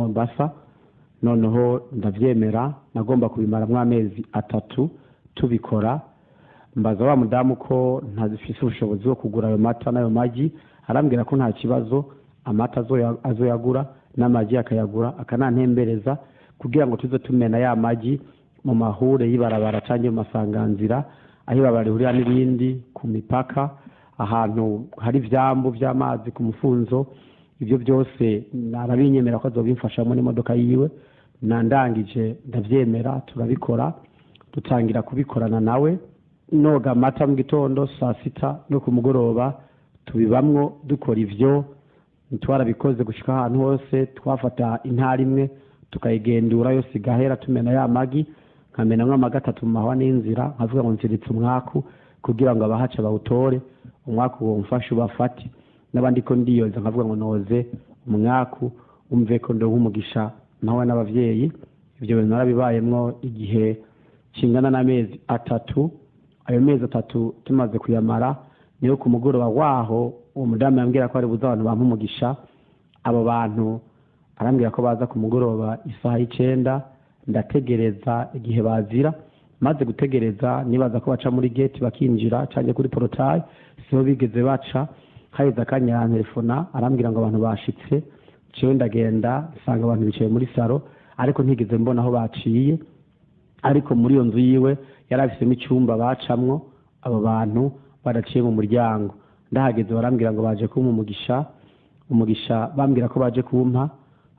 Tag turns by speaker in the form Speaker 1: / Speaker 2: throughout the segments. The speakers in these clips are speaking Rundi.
Speaker 1: Mombasa. Noneho ndavyemera, nagomba kubimaramwo amezi 3 tubikora. Mbaza wa mudamu ko ntazifise ubushobozi bwo kugura ayo mata n'ayo magi, arambwira ko nta kibazo, amata azoyagura n'amagi akayagura, akanantembereza kugira ngo tuze tumena ya magi mu mahure y'ibarabara canke mu masanganzira aho ibarabara rihurira n'irindi, ku mipaka, ahantu hari ivyambu vy'amazi, ku mufunzo. Ibyo byose arabinyemera ko azobimfashamo n'imodoka yiwe. Nandangije ndavyemera, turabikora, dutangira kubikorana nawe, noga amata mu gitondo, saa sita no ku mugoroba, tubibamwo dukora ivyo. Twarabikoze gushika ahantu hose, twafata intara imwe tukayigendura yose igahera, tumena ya magi, nkamenamwo amagi 3 mu mahwa n'inzira, nkavuga ngo nziritse umwaku kugira ngo abahaca bawutore, umwaku wo mfashe ubafate. N'abandi ko ndiyoza nkavuga ngo noze umwaku umve ko ndonka umugisha nawe n'abavyeyi. Ibyo bintu narabibayemwo igihe kingana n'amezi 3. Ayo mezi 3 tumaze kuyamara, niyo ku mugoroba waho uwo mudamu yambwira ko ari buze abantu bampa umugisha. Abo bantu arambwira ko baza ku mugoroba isaha y'icenda. Ndategereza igihe bazira, maze gutegereza nibaza ko baca muri gate bakinjira canke kuri portail, siho bigeze baca. Haheze akanya arantelefona, arambwira ngo abantu bashitse. Jewe ndagenda nsanga abantu bicaye muri saro, ariko ntigeze mbona aho baciye. Ariko muri iyo nzu yiwe yari afisemo icyumba bacamwo abo bantu badaciye mu muryango. Ndahageze barambwira ngo baje kumpa umugisha, umugisha bambwira ko baje kumpa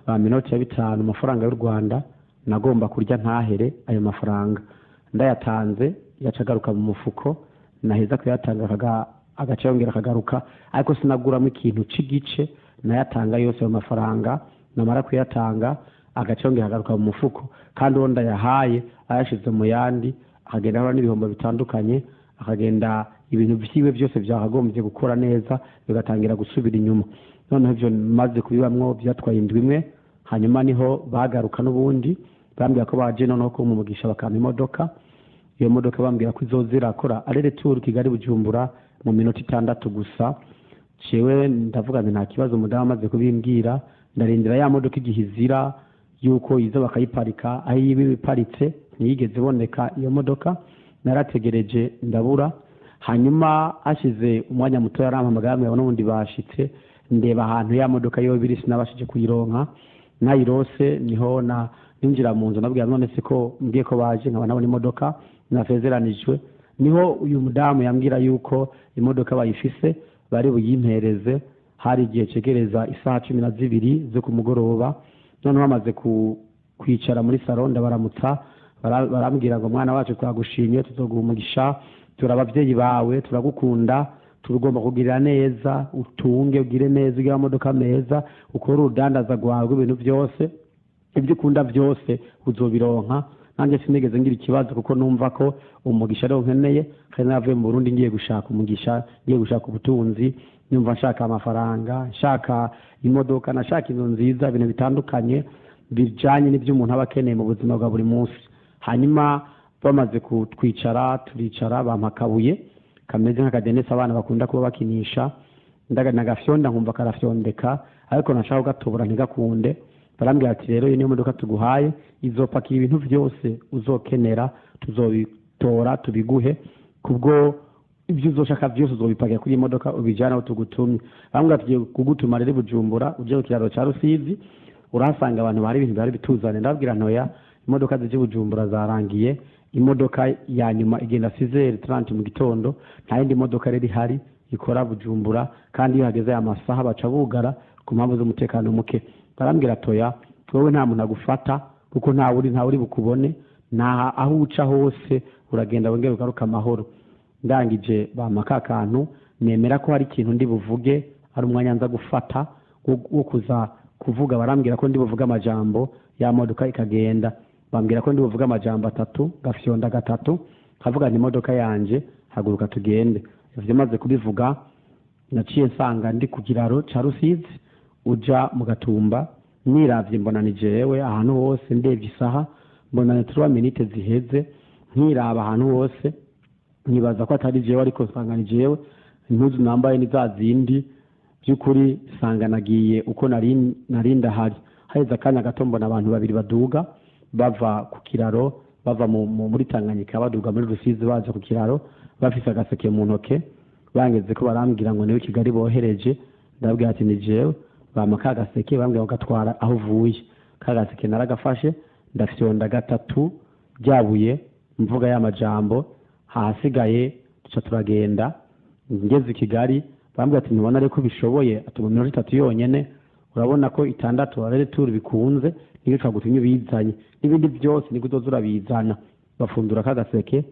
Speaker 1: bampa inoti ya 5 amafaranga y'u Rwanda. Nagomba kurya ntahere ayo mafaranga, ndayatanze yaca agaruka mu mufuko, naheza kuyatanga agaca yongera akagaruka, ariko sinaguramo ikintu c'igice, nayatanga yose ayo mafaranga. Namara kuyatanga agaca yongera akagaruka mu mufuko, kandi uwo ndayahaye ayashize mu yandi, akagenda ahura n'ibihombo bitandukanye, akagenda ibintu vyiwe byose vyakagombye gukora neza bigatangira gusubira inyuma. Noneho ivyo maze kubibamwo vyatwaye indwi imwe. Hanyuma niho bagaruka n'ubundi bambwira ko baje noneho kumpa umugisha, bakampa imodoka. Iyo modoka bambwira ko izoza irakora aller-retour Kigali Bujumbura mu minota 6 gusa. Jewe ndavuga nti nta kibazo, umudamu amaze kubimbwira, ndarindira ya modoka igihe izira yuko iza bakayiparika aho iba iparitse, ntiyigeze iboneka iyo modoka. Narategereje ndabura. Hanyuma hashize umwanya muto yarampamagaye ambwira ngo n'ubundi bashitse. Ndeba ahantu ya modoka yo biri, sinabashije kuyironka. Nayirose niho na ninjira mu nzu, nabwira none se ko mbwiye ko baje nkaba nabona imodoka nasezeranijwe. Niho uyu mudamu yambwira yuko imodoka bayifise bari buyimpereze. Hari igihe cegereza isaha 12 zo ku mugoroba. Noneho bamaze kwicara muri salon, ndabaramutsa, barambwira ngo mwana wacu twagushimye, tuzoguha umugisha, turi abavyeyi bawe, turagukunda, tugomba kugirira neza, utunge ugire neza, ugire amamodoka meza, ukore urudandaza rwawe rw'ibintu byose, ibyo ukunda byose uzobironka. Nanjye sinigeze ngira ikibazo kuko numva ko umugisha ariwo nkeneye, kandi navuye mu Burundi ngiye gushaka umugisha, ngiye gushaka ubutunzi, numva nshaka amafaranga, nshaka imodoka, nashaka inzu nziza, ibintu bitandukanye bijanye n'ibyo umuntu aba akeneye mu buzima bwa buri munsi. Hanyuma bamaze kutwicara, turicara, bampa akabuye kameze nk'akadenesi abana bakunda kuba bakinisha, nagafyonda nkumva karafyondeka, ariko nashaka kugatobora ntigakunde. Barambwira ati rero iyi niyo modoka tuguhaye, izopakira ibintu byose uzokenera, tuzobitora tubiguhe, kubwo ibyo uzoshaka byose uzobipakira kuri iyi modoka ubijyane aho tugutumye. Barambwira ati tugiye kugutuma rero i Bujumbura, uje ku kiraro cya Rusizi urahasanga abantu bari ibintu bari bituzane. Ndababwira ntoya imodoka zije Bujumbura zarangiye, imodoka ya nyuma igenda six heures trente mu gitondo, nta yindi modoka rero ihari ikora Bujumbura, kandi iyo hageze aya masaha baca bugara ku mpamvu z'umutekano muke. Barambwira toya wowe nta muntu agufata kuko nta uri bukubone, nta aho uca hose uragenda wongera ugaruka amahoro. Ndangije bampa ka kantu, nemera ko hari ikintu ndi buvuge, ari umwanya nza gufata wo kuza kuvuga. Barambwira ko ndi buvuge amajambo ya modoka ikagenda, bambwira ko ndi buvuge amajambo 3, gafyonda 3, nkavuga nti imodoka yanje haguruka tugende. Ivyo maze kubivuga naciye nsanga ndi ku kiraro ca Rusizi uja mu Gatumba, niravye mbona ni jewe ahantu hose, ndebye isaha mbona ni 3 minutes ziheze, nkiraba ahantu hose nkibaza ko atari jewe, ariko nsanga ni jewe, impuzu nambaye ni za zindi, by'ukuri nsanga nagiye uko nari ndahari. Haheze akanya gato mbona abantu babiri baduga bava ku kiraro, bava muri Tanganyika baduga muri Rusizi baza ku kiraro, bafise agaseke mu ntoke. Bangeze ko barambwira ngo niwe Kigali bohereje. Ndababwira ati ni jewe. Bampa ka gaseke, bambwira ngo gatwara aho uvuye. Ka gaseke naragafashe, ndafyonda gatatu ryabuye, mvuga ya majambo. Ahasigaye duca turagenda. Ngeze i Kigali bambwira ati ntubona ariko bishoboye, ati mu minota 3 yonyene urabona ko 6 arere tour bikunze, niyo twagutumye ubizanye n'ibindi byose niko uzoza urabizana. Bafundura ka gaseke,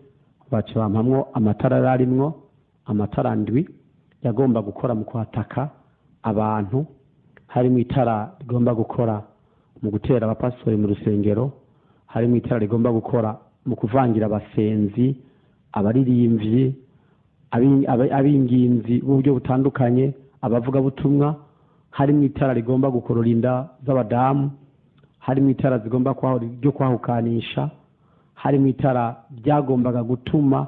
Speaker 1: baca bampamwo amatara arimwo amatara 7 yagomba gukora mu kwataka abantu. Harimo itara rigomba gukora mu gutera abapastori mu rusengero, harimo itara rigomba gukora mu kuvangira abasenzi, abaririmbyi, abinginzi b'uburyo butandukanye, abavugabutumwa. Harimo itara rigomba gukorora inda z'abadamu, harimo itara zigomba ryo kwahukanisha, harimo itara ryagombaga gutuma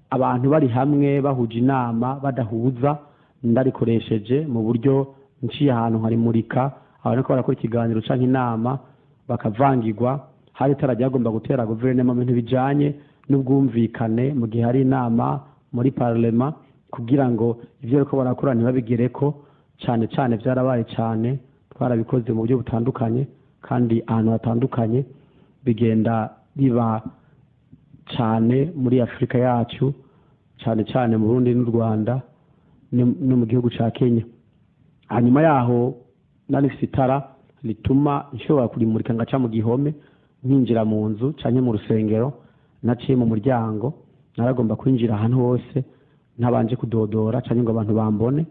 Speaker 1: abantu bari hamwe bahuje inama badahuza. Ndarikoresheje mu buryo nciye ahantu harimurika abantu ko barakora ikiganiro canke inama bakavangirwa. Hari itara ryagomba gutera guverinoma mu bintu bijanye n'ubwumvikane mu gihe hari inama muri parlema, kugira ngo ivyo bariko barakora ntibabigereko. Cane cane vyarabaye cane, twarabikoze mu buryo butandukanye kandi ahantu hatandukanye, bigenda biba cane muri Afrika yacu, cane cane mu Burundi n'u Rwanda no mu gihugu ca Kenya. Hanyuma yaho nari mfise itara rituma nshobora kurimurika ngaca mu gihome nkinjira mu nzu canke mu rusengero naciye mu muryango. Naragomba kwinjira ahantu hose ntabanje kudodora canke ngo abantu bambone.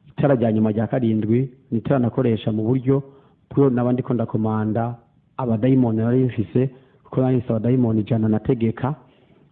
Speaker 1: Itara rya nyuma rya 7 ni itara nakoresha mu buryo bwo naba ndiko ndakomanda abadayimoni nari mfise, kuko nari mfise abadayimoni 100 nategeka.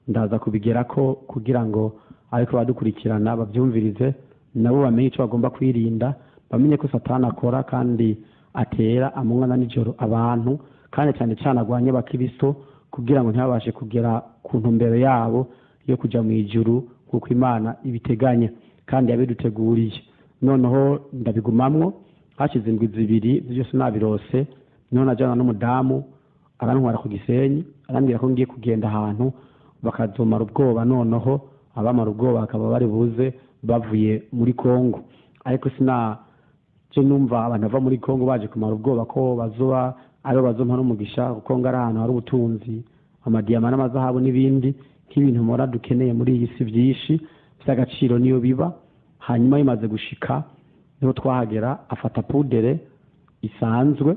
Speaker 1: Ndaza kubigerako kugira ngo ariko badukurikirana bavyumvirize, nabo bamenye ico bagomba kwirinda, bamenye ko Satani akora kandi atera amanywa na nijoro abantu, kandi cyane cyane agwanye abakristo kugira ngo ntibabashe kugera ku ntumbero yabo yo kuja mu ijuru kuko Imana ibiteganya kandi yabiduteguriye. Noneho ndabigumamwo, hashize indwi 2 byose nabirose. Niho najana n'umudamu arantwara ku Gisenyi, arambwira ko ngiye kugenda ahantu bakazomara ubwoba. Noneho abamara ubwoba bakaba bari buze bavuye muri Kongo, ariko sina je numva abantu bava muri Kongo baje kumara ubwoba ko bazoba aribo bazompa n'umugisha, kuko ngo ari ahantu hari ubutunzi, amadiyama n'amazahabu n'ibindi nk'ibintu mora dukeneye muri iyi si byinshi by'agaciro niyo biba. Hanyuma bimaze gushika niho twahagera, afata pudere isanzwe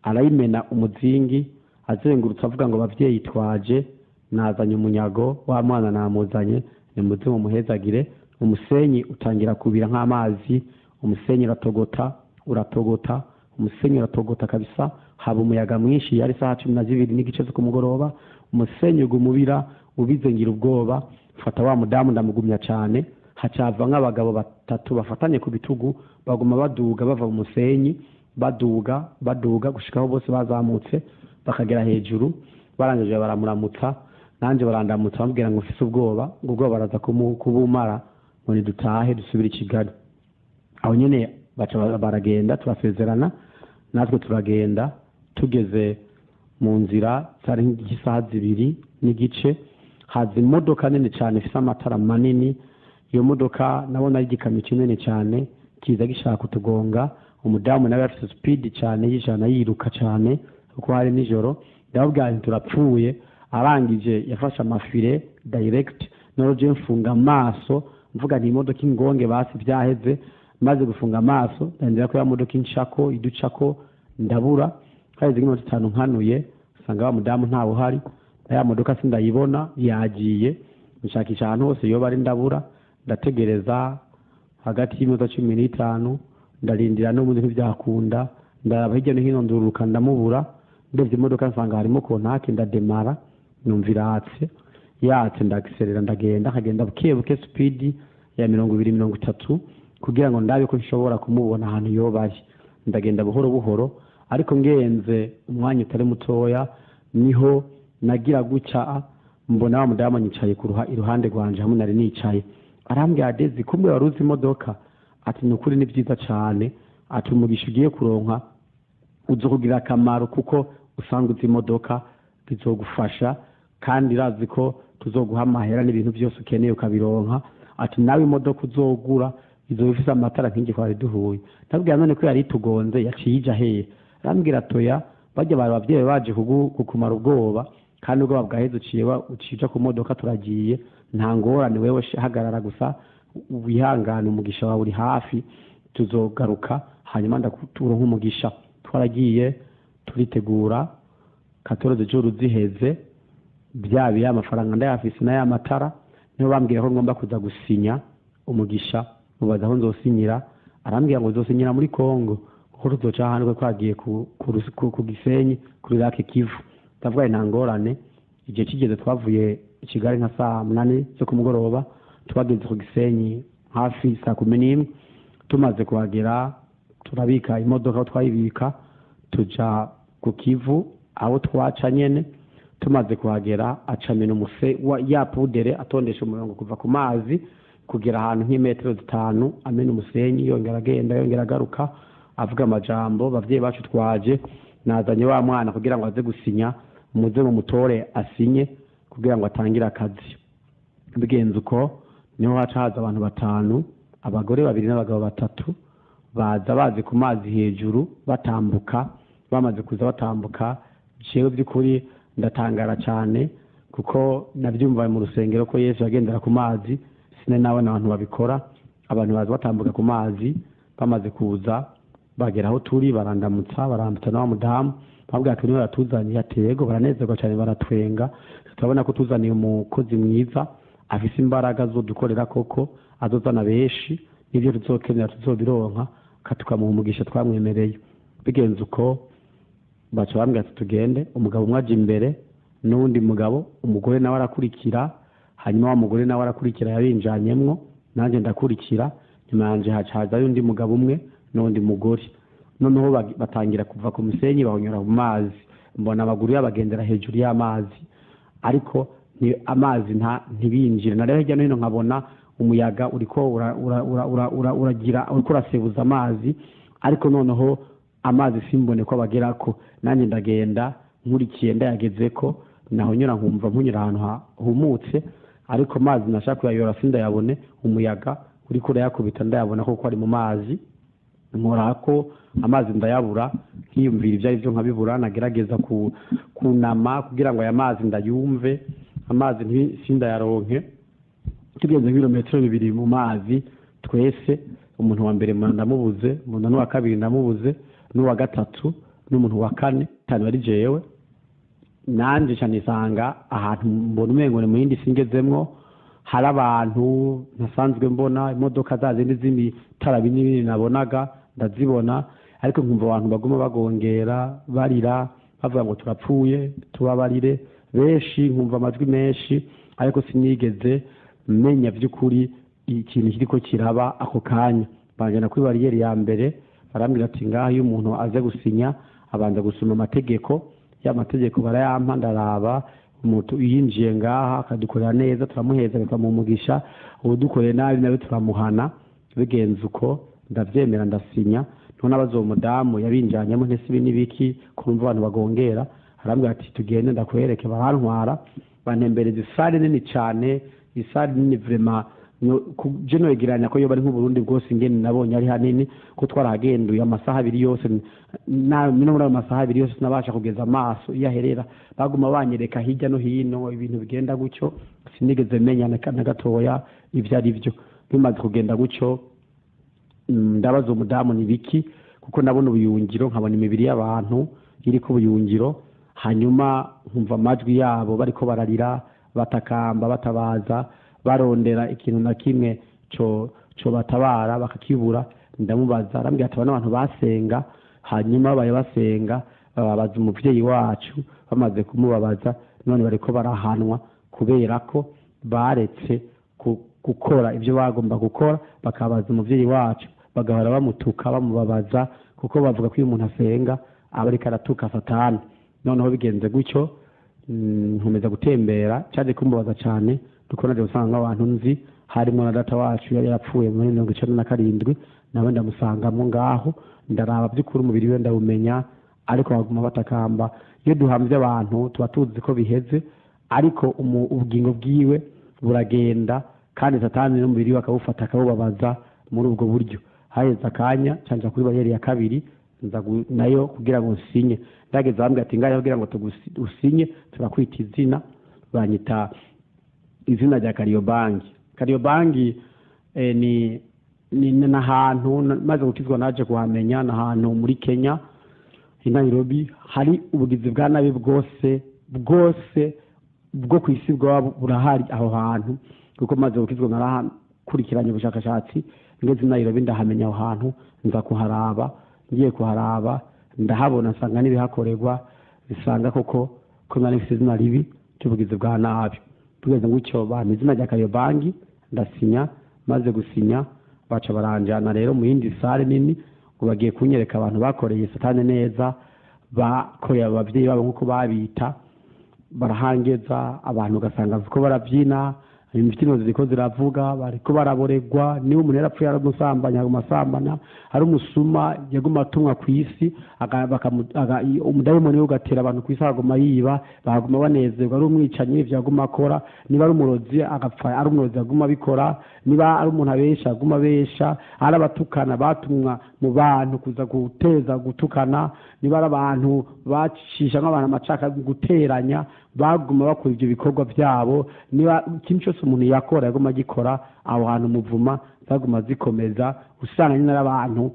Speaker 1: arayimena umuzingi, azengurutse avuga ngo bavyeyi twaje, nazanye umunyago wa mwana namuzanye, nimuze mumuhezagire. Umusenyi utangira kubira nk'amazi, umusenyi uratogota, uratogota, umusenyi uratogota kabisa. Haba umuyaga mwinshi, yari saha 12:15 zo kumugoroba. Umusenyi ugumubira ubizengira ubwoba. Mfata wa mudamu ndamugumya cyane, hacava nk'abagabo 3 bafatanye ku bitugu, baguma baduga bava mu musenyi, baduga baduga gushikaho bose bazamutse bakagera hejuru. Barangije baramuramutsa, nanje barandamutsa, bambwira ngo mfise ubwoba, ngo ubwoba baraza kubumara, ngo nidutahe dusubire i Kigali. Aho nyene baca baragenda, turasezerana natwe turagenda. Tugeze mu nzira zari nk'isaha 2:15, haza imodoka nini cyane ifise amatara manini. Iyo modoka nabona ari igikamyo kinini cyane kiza gishaka kutugonga. Umudamu nawe afise speed cyane y'ijana, yiruka cyane kuko hari nijoro. Ndababwira nti turapfuye. Arangije yafashe amafire direct, noroje mfunga amaso mvuga nti imodoka ingonge basi byaheze. Maze gufunga amaso ndandira ko ya modoka inshako iducako, ndabura. Haheze nk'iminota 5 nkanuye, usanga wa mudamu ntawe uhari, na ya modoka sindayibona yagiye. Nshakisha ahantu hose yoba ari ndabura. Ndategereza hagati y'iminota 15, ndarindira n'ubundi ntibyakunda. Ndaraba hirya no hino nduruka ndamubura. Ndebye imodoka nsanga harimo kontake, ndademara numva iratse yatse, ndagiserera ndagenda, nkagenda buke buke speed ya 20 30 kugira ngo ndabe ko nshobora kumubona ahantu yoba ari. Ndagenda buhoro buhoro, ariko ngenze umwanya utari mutoya niho nagira guca mbona wa mudamu anyicaye iruhande rwanje hamwe nari nicaye. Arambwira Adezi, kumbe wari uzi imodoka? Ati ni ukuri ni byiza cyane, ati umugisha ugiye kuronka Uzokugira akamaro kuko usanga uzi imodoka, bizogufasha, kandi irazi ko tuzoguha amahera n'ibintu byose ukeneye ukabironka. Ati nawe imodoka uzogura izoba ifise amatara nk'igi twari duhuye. Ndabwira none ko yari itugonze yaciye ija hehe? Arambwira toya, barya bari abavyeyi baje kukumara ubwoba, kandi ubwoba bwaheze uciye ucija ku modoka, turagiye, nta ngorane, wewe hagarara gusa wihangane, umugisha wawe uri hafi, tuzogaruka hanyuma ndakuturonka umugisha. Twaragiye turitegura, 14 jours ziheze, bya biya amafaranga ndayafise n'aya matara, niho bambwira ko ngomba kuza gusinya umugisha. Mubaza aho nzosinyira, arambwira ngo nzosinyira muri Kongo, kuko tuzoca ahantu ko twagiye ku Gisenyi kuri Lake Kivu. Ndavuga nta ngorane. Igihe kigeze twavuye i Kigali nka saa 8 zo ku mugoroba, twageze ku Gisenyi hafi saa 11. Tumaze kuhagera turabika imodoka aho twayibika, tuja ku Kivu aho twaca nyene. Tumaze kuhagera acamena umuse wa ya pudere, atondesha umurongo kuva ku mazi kugera ahantu nk'imetero 5, amena umusenyi, yongera agenda, yongera agaruka, avuga amajambo: bavyeyi bacu twaje, nazanye wa mwana kugira ngo aze gusinya, muze mumutore asinye kugira ngo atangire akazi. Bigenze uko niho haca haza abantu 5, abagore 2 n'abagabo 3, baza bazi ku mazi hejuru batambuka. Bamaze kuza batambuka, jewe by'ukuri ndatangara cyane, kuko nabyumva mu rusengero ko Yesu yagendera ku mazi, sine nabona abantu babikora. Abantu baza batambuka ku mazi, bamaze kuza bagera aho turi barandamutsa, barambutsa na wa mudamu, babwira ati niwe yatuzaniye, ati yego, baranezerwa cyane, baratwenga, turabona ko tuzaniye umukozi mwiza afise imbaraga zo dukorera koko, azozana benshi, n'ibyo tuzokenera tuzobironka, tukamuha umugisha twamwemereye. Bigenze uko baca bambwira ati tugende, umugabo umwe aja imbere n'uwundi mugabo, umugore nawe arakurikira, hanyuma wa mugore nawe arakurikira yabinjanyemwo, nanjye ndakurikira, nyuma yanje haca hazayo undi mugabo umwe n'undi mugore. Noneho batangira kuva ku musenyi bahonyora mu mazi, mbona amaguru yabagendera hejuru y'amazi, ariko ni amazi ntibinjire. Nareba hirya no hino nkabona umuyaga uriko uragira, uriko urasebuza amazi, ariko noneho amazi simbone ko abagerako. Nanjye ndagenda nkurikiye ndayagezeko, naho nyura nkumva mpunyura ahantu humutse, ariko amazi nashaka kuyayora sindayabone, umuyaga uriko urayakubita ndayabona kuko ari mu mazi. Nkorako amazi ndayabura, nkiyumvira ibyo aribyo nkabibura, nagerageza kunama kugira ngo aya mazi ndayumve, amazi sindayaronke. Tugeze nk'ibirometero 2 mu mazi twese, umuntu wa mbere ndamubuze, umuntu wa kabiri ndamubuze, n'uwa gatatu n'umuntu wa kane tanu ari jewe. Nanje cyane isanga ahantu mbona umengo ni mu yindi singezemwo, hari abantu ntasanzwe mbona, imodoka za zindi z'imitara binini nabonaga ndazibona, ariko nkumva abantu baguma bagongera barira bavuga ngo turapfuye tubabarire, benshi nkumva amajwi menshi, ariko sinigeze menya by'ukuri ikintu kiriko kiraba ako kanya. Banjana kuri bariyeri ya mbere, barambwira ati ngaha iyo umuntu aze gusinya abanza gusoma amategeko, ya mategeko barayampa ndaraba, umuntu yinjiye ngaha akadukorera neza turamuheza tukamuha, udukoreye nabi nawe turamuhana. Bigenze uko ndavyemera ndasinya. None abazo umudamu yabinjanyemo ntese ibi nibiki kurumva abantu bagongera, arambwira ati tugende ndakwereke. Barantwara bantembereza isare nini cyane, isare nini vraiment je noyegeranya ko yoba ari nk'Uburundi bwose ingene nabonye ari hanini, ko twarahagenduye amasaha 2 yose, no muri ayo masaha 2 yose sinabasha kugeza amaso iyo aherera, baguma banyereka hirya no hino ibintu bigenda gutyo, sinigeze menya na gatoya ivyo ari byo. Bimaze kugenda gutyo ndabaza umudamu ni biki, kuko nabona ubuyungiro nkabona imibiri y'abantu iri ku buyungiro, hanyuma nkumva amajwi yabo bariko bararira batakamba batabaza barondera ikintu na kimwe co batabara bakakibura. Ndamubaza arambwira ati abantu basenga, hanyuma baye basenga bababaza umuvyeyi wacu, bamaze kumubabaza none bariko barahanwa kubera ko baretse gukora ibyo bagomba gukora, bakabaza umuvyeyi wacu bagahora bamutuka bamubabaza, kuko bavuga ko iyo umuntu asenga aba ariko aratuka Satani. Noneho bigenze gutyo nkomeza gutembera, cyaje kumbabaza cyane kuko naje gusanga abantu nzi harimo na data wacu yari yarapfuye muri 97, nawe ndamusangamo ngaho, ndaraba by'ukuri umubiri we ndawumenya, Ariko baguma batakamba. Iyo duhamvye abantu tuba tuzi ko biheze, ariko ubugingo bwiwe buragenda, kandi Satani n'umubiri we akawufata akawubabaza muri ubwo buryo. Haheze akanya canja kuri bariyeri ya kabiri, nza nayo kugira ngo nsinye. Ndageze bambwira ati ngayo kugira ngo usinye turakwita izina. Banyita izina rya Kariobangi. Kariobangi ni n'ahantu maze gukizwa naje kuhamenya, n'ahantu muri Kenya i Nairobi hari ubugizi bwa nabi bwose bwose bwo ku isi bwaba burahari aho hantu, kuko maze gukizwa narahakurikiranye ubushakashatsi, ngeze i Nairobi ndahamenya aho hantu, nza kuharaba. Ngiye kuharaba ndahabona, nsanga n'ibihakorerwa bisanga koko ko nari mfise izina ribi ry'ubugizi bwa nabi. Tugeze gutyo bampa izina rya Kariobangi, ndasinya. Maze gusinya baca baranjana rero mu yindi sare nini, ngo bagiye kunyereka abantu bakoreye Satani neza, bakoreye abavyeyi babo nk'uko babita. Barahangeza abantu ugasanga ko barabyina, imbyino ziriko ziravuga, bariko baraboregwa. Niba umuntu yarapfuye aramusambanya, aguma asambana. Ari umusuma yaguma atumwa ku isi, umudayimoni we ugatera abantu ku isi, akaguma yiba, bakaguma banezerwa. Ari umwicanyi ivyo yaguma akora, niba ari umurozi agapfa ari umurozi aguma abikora, niba ari umuntu abesha aguma abesha, ari abatukana batumwa mu bantu kuza guteza gutukana, niba ari abantu bacisha nk'abantu amacaka guteranya, baguma bakora ivyo bikorwa vyabo. Niba ikintu cyose umuntu yakora yaguma agikora, aho hantu muvuma zaguma zikomeza. Usanga nyine ari abantu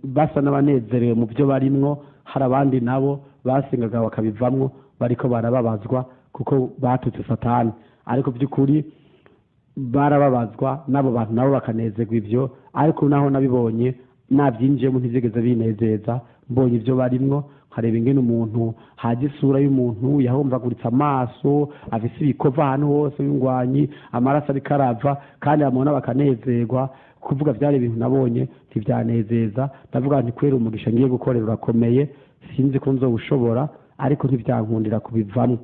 Speaker 1: basa n'abanezerewe mu byo barimwo, hari abandi nabo basengaga bakabivamwo bariko barababazwa kuko batutse Satani, ariko by'ukuri barababazwa n'abo bantu nabo bakanezerwa ivyo. Ariko naho nabibonye nabyinjiyemo ntizigeze binezeza, mbonye ivyo barimwo, nkareba ingene umuntu haje isura y'umuntu yahombaguritse amaso, afise ibikova ahantu hose y'ingwanyi, amaraso ariko arava, kandi bamubona bakanezerwa. Kuvuga vyari ibintu nabonye ntivyanezeza. Ndavuga nti kwera umugisha ngiye gukorera urakomeye, sinzi ko nzowushobora, ariko ntivyankundira kubivamwo.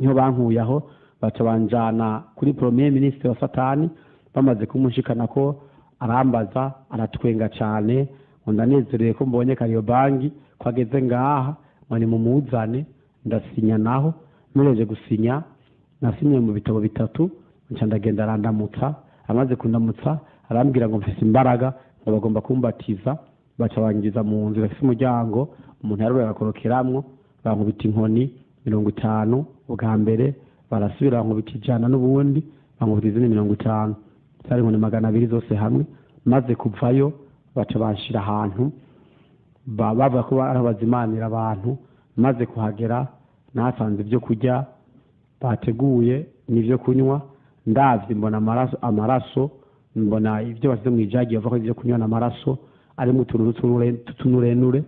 Speaker 1: Niho bankuye aho baca banjana kuri premier ministre wa Satani. Bamaze kumushikana ko arambaza, aratwenga cane, ngo ndanezerewe ko mbonye Kariobangi ko ageze ngaha, ngo nimumuzane. Ndasinya naho, mpereje gusinya nasinye mu bitabo bitatu, nca ndagenda arandamutsa. Amaze kundamutsa arambwira ngo mfise imbaraga, ngo bagomba kumbatiza. Baca bangiza mu nzu ifise umuryango umuntu yarobera agakorokeramwo, bankubita inkoni 50 ubwa mbere, barasubira bankubita 100 n'ubundi bankubita izindi 50, zari inkoni 200 zose hamwe. Maze kuvayo baca banshira ahantu bavuga ko ari abazimanira abantu. Maze kuhagera nahasanze ibyo kurya bateguye n'ibyo kunywa, ndavye mbona amaraso, mbona ibyo bashyize mu ijagi bavuga ko ibyo kunywa n'amaraso arimo utuntu tw'utunurenure.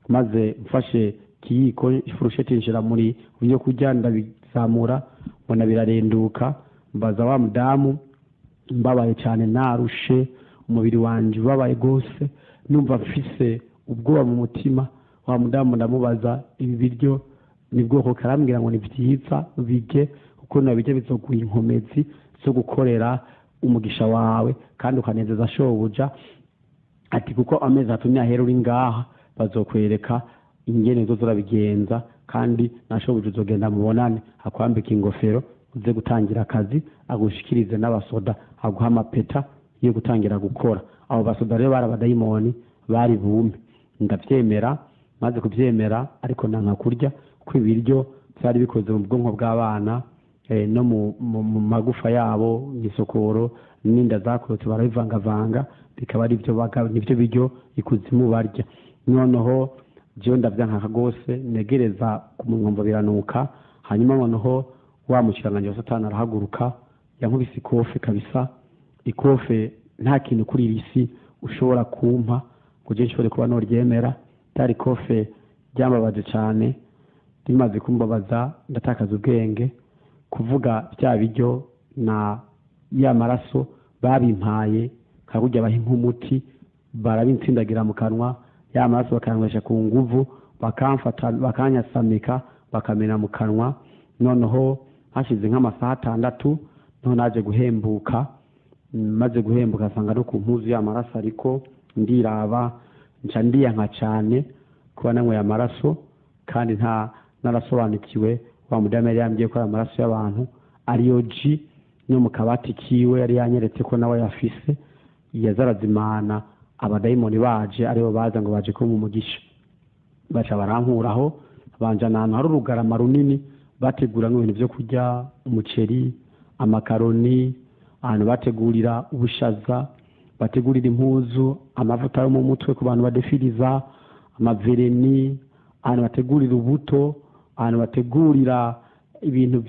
Speaker 1: Maze mfashe ikiyiko ifurusheti nshira muri ibyo kurya, ndabizamura mbona birarenduka. Mbaza wa mudamu, mbabaye cyane, narushe, umubiri wanje ubabaye gose, numva mfise ubwoba mu mutima. Wa mudamu ndamubaza ibi biryo ni bwoko, karambwira ngo ni vyiza bige, kuko nabijya bizoguha inkomezi zo gukorera umugisha wawe kandi ukanezeza shobuja. Ati kuko amezi atatu niyahera uri ngaha bazokwereka ingene uzoza urabigenza, kandi na shobuja uzogenda mubonane, akwambika ingofero uze gutangira akazi, agushikirize n'abasoda, aguha amapeta yo gutangira gukora. Abo basoda rero bari abadayimoni, bari bume. Ndavyemera, maze kuvyemera ariko nanka kurya, kuko ibiryo vyari bikoze mu bwonko bw'abana, no mu magufa yabo, imisokoro n'inda zakorotse barabivangavanga, bikaba ari byo nivyo biryo ikuzimu barya. Noneho jewe ndavyanka gose, negereza ku munwa mva biranuka. Hanyuma noneho wa mushikiranganje wa Satani arahaguruka, yankubise ikofe kabisa. Ikofe nta kintu kuri iyi si ushobora kumpa ngo je nshobore kuba noryemera. Ryari ikofe ryambabaje cane, rimaze kumbabaza ndatakaza ubwenge. Kuvuga bya biryo na ya maraso babimpaye nka kurya baha nk'umuti, barabintsindagira mu kanwa, ya maraso bakanywesha ku nguvu, bakamfata bakanyasamika, bakamena mu kanwa. Noneho hashize nk'amasaha 6 noneho naje guhembuka. Maze guhembuka nsanga no ku mpuzu ya maraso, ariko ndiraba nca ndiyanka cane. Kuba nanyweye amaraso kandi nta narasobanukiwe, wa mudamu yari yambwiye ko ari amaraso y'abantu ariyo ji no mu kabati kiwe yari yanyeretse ko nawe yafise yazarazimana. Abadayimoni baje aribo baza ngo baje kumpa umugisha, baca barankuraho banjana ahantu hari urugarama runini bategura nk'ibintu byo kurya, umuceri, amakaroni, ahantu bategurira ubushaza, bategurira impuzu, amavuta yo mu mutwe ku bantu badefiriza, amavereni, ahantu bategurira ubuto, ahantu bategurira ibintu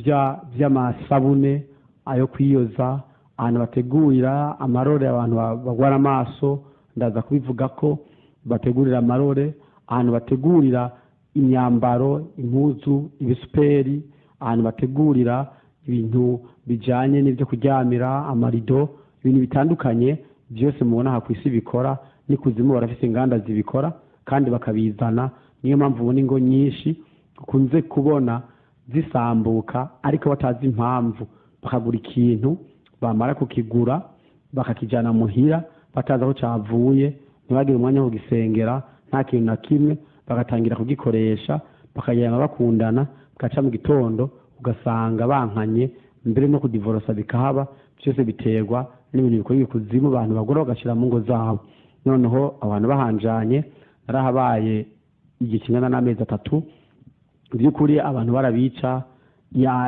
Speaker 1: by'amasabune ayo kwiyoza, ahantu bategurira amarore abantu bagwara amaso, ndaza kubivuga ko bategurira amarore, ahantu bategurira imyambaro, impuzu, ibisuperi, ahantu bategurira ibintu bijyanye n'ibyo kuryamira, amarido, ibintu bitandukanye byose mubona aha ku isi bikora. N'ikuzimu barafise inganda zibikora kandi bakabizana. Niyo mpamvu ubona ingo nyinshi ukunze kubona zisambuka ariko batazi impamvu, bakagura ikintu, bamara kukigura bakakijyana muhira batazi aho cyavuye, ntibagire umwanya wo kugisengera, nta kintu na kimwe, bagatangira kugikoresha, bakagenda bakundana, bwaca mu gitondo ugasanga bankanye, mbere no kudivorosa bikahaba. Byose biterwa n'ibintu bikorwa ikuzimu abantu bagura bagashyira mu ngo zabo. Noneho abantu bahanjanye, narahabaye igihe kingana n'amezi 3. By'ukuri abantu barabica,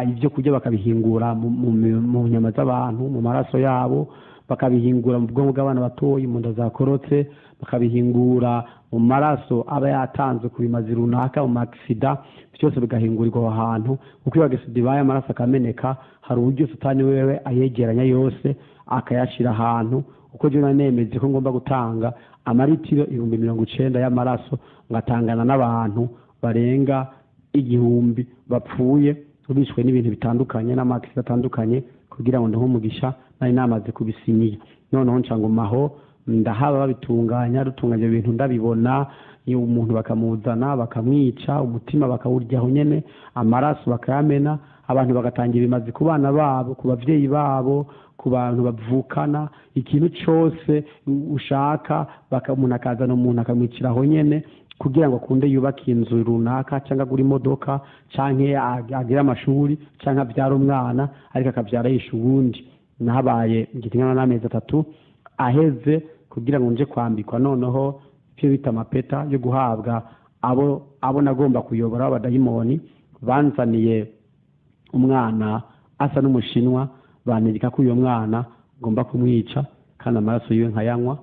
Speaker 1: ibyo kurya bakabihingura mu nyama z'abantu, mu maraso yabo, bakabihingura mu bwonko bw'abana batoyi, mu nda zakorotse, bakabihingura mu maraso aba yatanzwe ku bimazi runaka, mu magisida, byose bigahingurirwa aho hantu. Kuko iyo agisida ibaye amaraso akameneka, hari uburyo Satani wewe ayegeranya yose akayashyira ahantu. Uko jya nemeje ko ngomba gutanga amaritiro 90,000 y'amaraso, ngatangana n'abantu barenga 1000 bapfuye bishwe n'ibintu bitandukanye n'amakisi atandukanye, kugira ngo ndahe umugisha nari namaze kubisinyiya. Noneho nca ngumaho ndahaba babitunganya, rutunganya ibintu ndabibona, iyo umuntu bakamuzana bakamwica, umutima bakawuryaho nyene, amaraso bakayamena, abantu bagatangira ibimazi ku bana babo, ku bavyeyi babo, ku bantu bavukana, ikintu cose ushaka umuntu akazana umuntu akamwiciraho nyene, kugira ngo akunde yubake inzu runaka, cyangwa agure imodoka, cyangwa agire amashuri, cyangwa abyare umwana, ariko akabyara yisha uwundi. Nahabaye igihingana n'amezi 3 aheze kugira ngo nje kwambikwa noneho ibyo bita amapeta yo guhabwa abo nagomba kuyobora abadayimoni. Banzaniye umwana asa n'umushinwa, bantegeka ko uyo mwana ngomba kumwica kandi amaraso yiwe nkayanywa.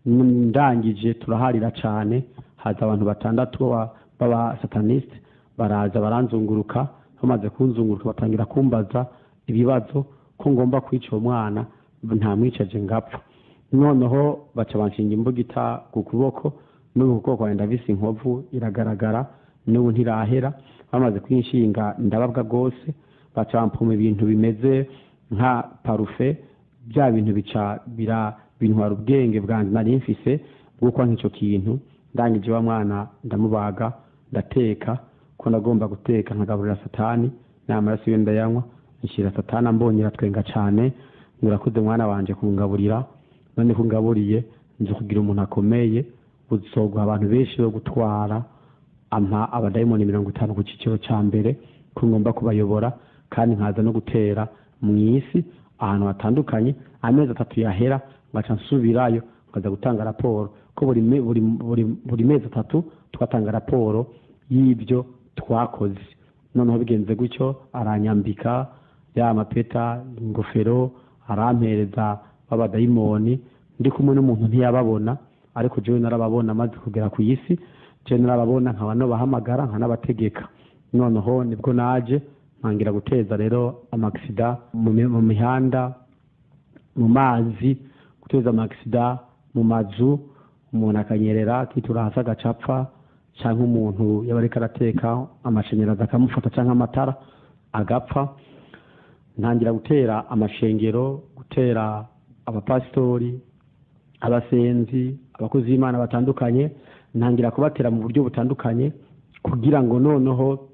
Speaker 1: Ndangije turaharira cyane, haza abantu 6 b'aba sataniste, baraza baranzunguruka. Bamaze kunzunguruka batangira kumbaza ibibazo ko ngomba kwica uwo mwana, ntamwicaje ngapfa. Noneho baca banshinga imbugita ku kuboko, n'ubu kuboko kwanjye ndavise inkovu iragaragara, n'ubu ntirahera. Bamaze kwinshinga ndababwa rwose, baca bampuma ibintu bimeze nka parufe, bya bintu bica bintwara ubwenge bwanjye nari mfise bw'uko nk'icyo kintu. Ndangije wa mwana ndamubaga, ndateka ko nagomba guteka nkagaburira Satani, n'amaraso yo ndayanywa, nshyira Satani ambonye aratwenga cyane, ngo urakoze mwana wanje kungaburira, none kungaburiye nzi kugira umuntu akomeye uzoguha abantu benshi bo gutwara. Ampa abadayimoni 50 ku cyiciro cya mbere ko ngomba kubayobora, kandi nkaza no gutera mu isi ahantu hatandukanye. Amezi 3 yahera ngaca nsubirayo nkaza gutanga raporo, ko buri mezi 3 twatanga raporo y'ibyo twakoze. Noneho bigenze gutyo, aranyambika ya mapeta, ingofero, arampereza b'abadayimoni. Ndi kumwe n'umuntu ntiyababona, ariko jewe narababona maze kugera ku isi, jewe narababona nkaba nobahamagara nkanabategeka. Noneho nibwo naje ntangira guteza rero amagisida mu mihanda, mu mazi, guteza amagisida mu mazu, umuntu akanyerera akitura hasi agacapfa, cyangwa umuntu yaba ariko arateka amashanyarazi akamufata, cyangwa amatara agapfa. Ntangira gutera amashengero, gutera abapasitori, abasenzi, abakozi b'Imana batandukanye, ntangira kubatera mu buryo butandukanye, kugira ngo noneho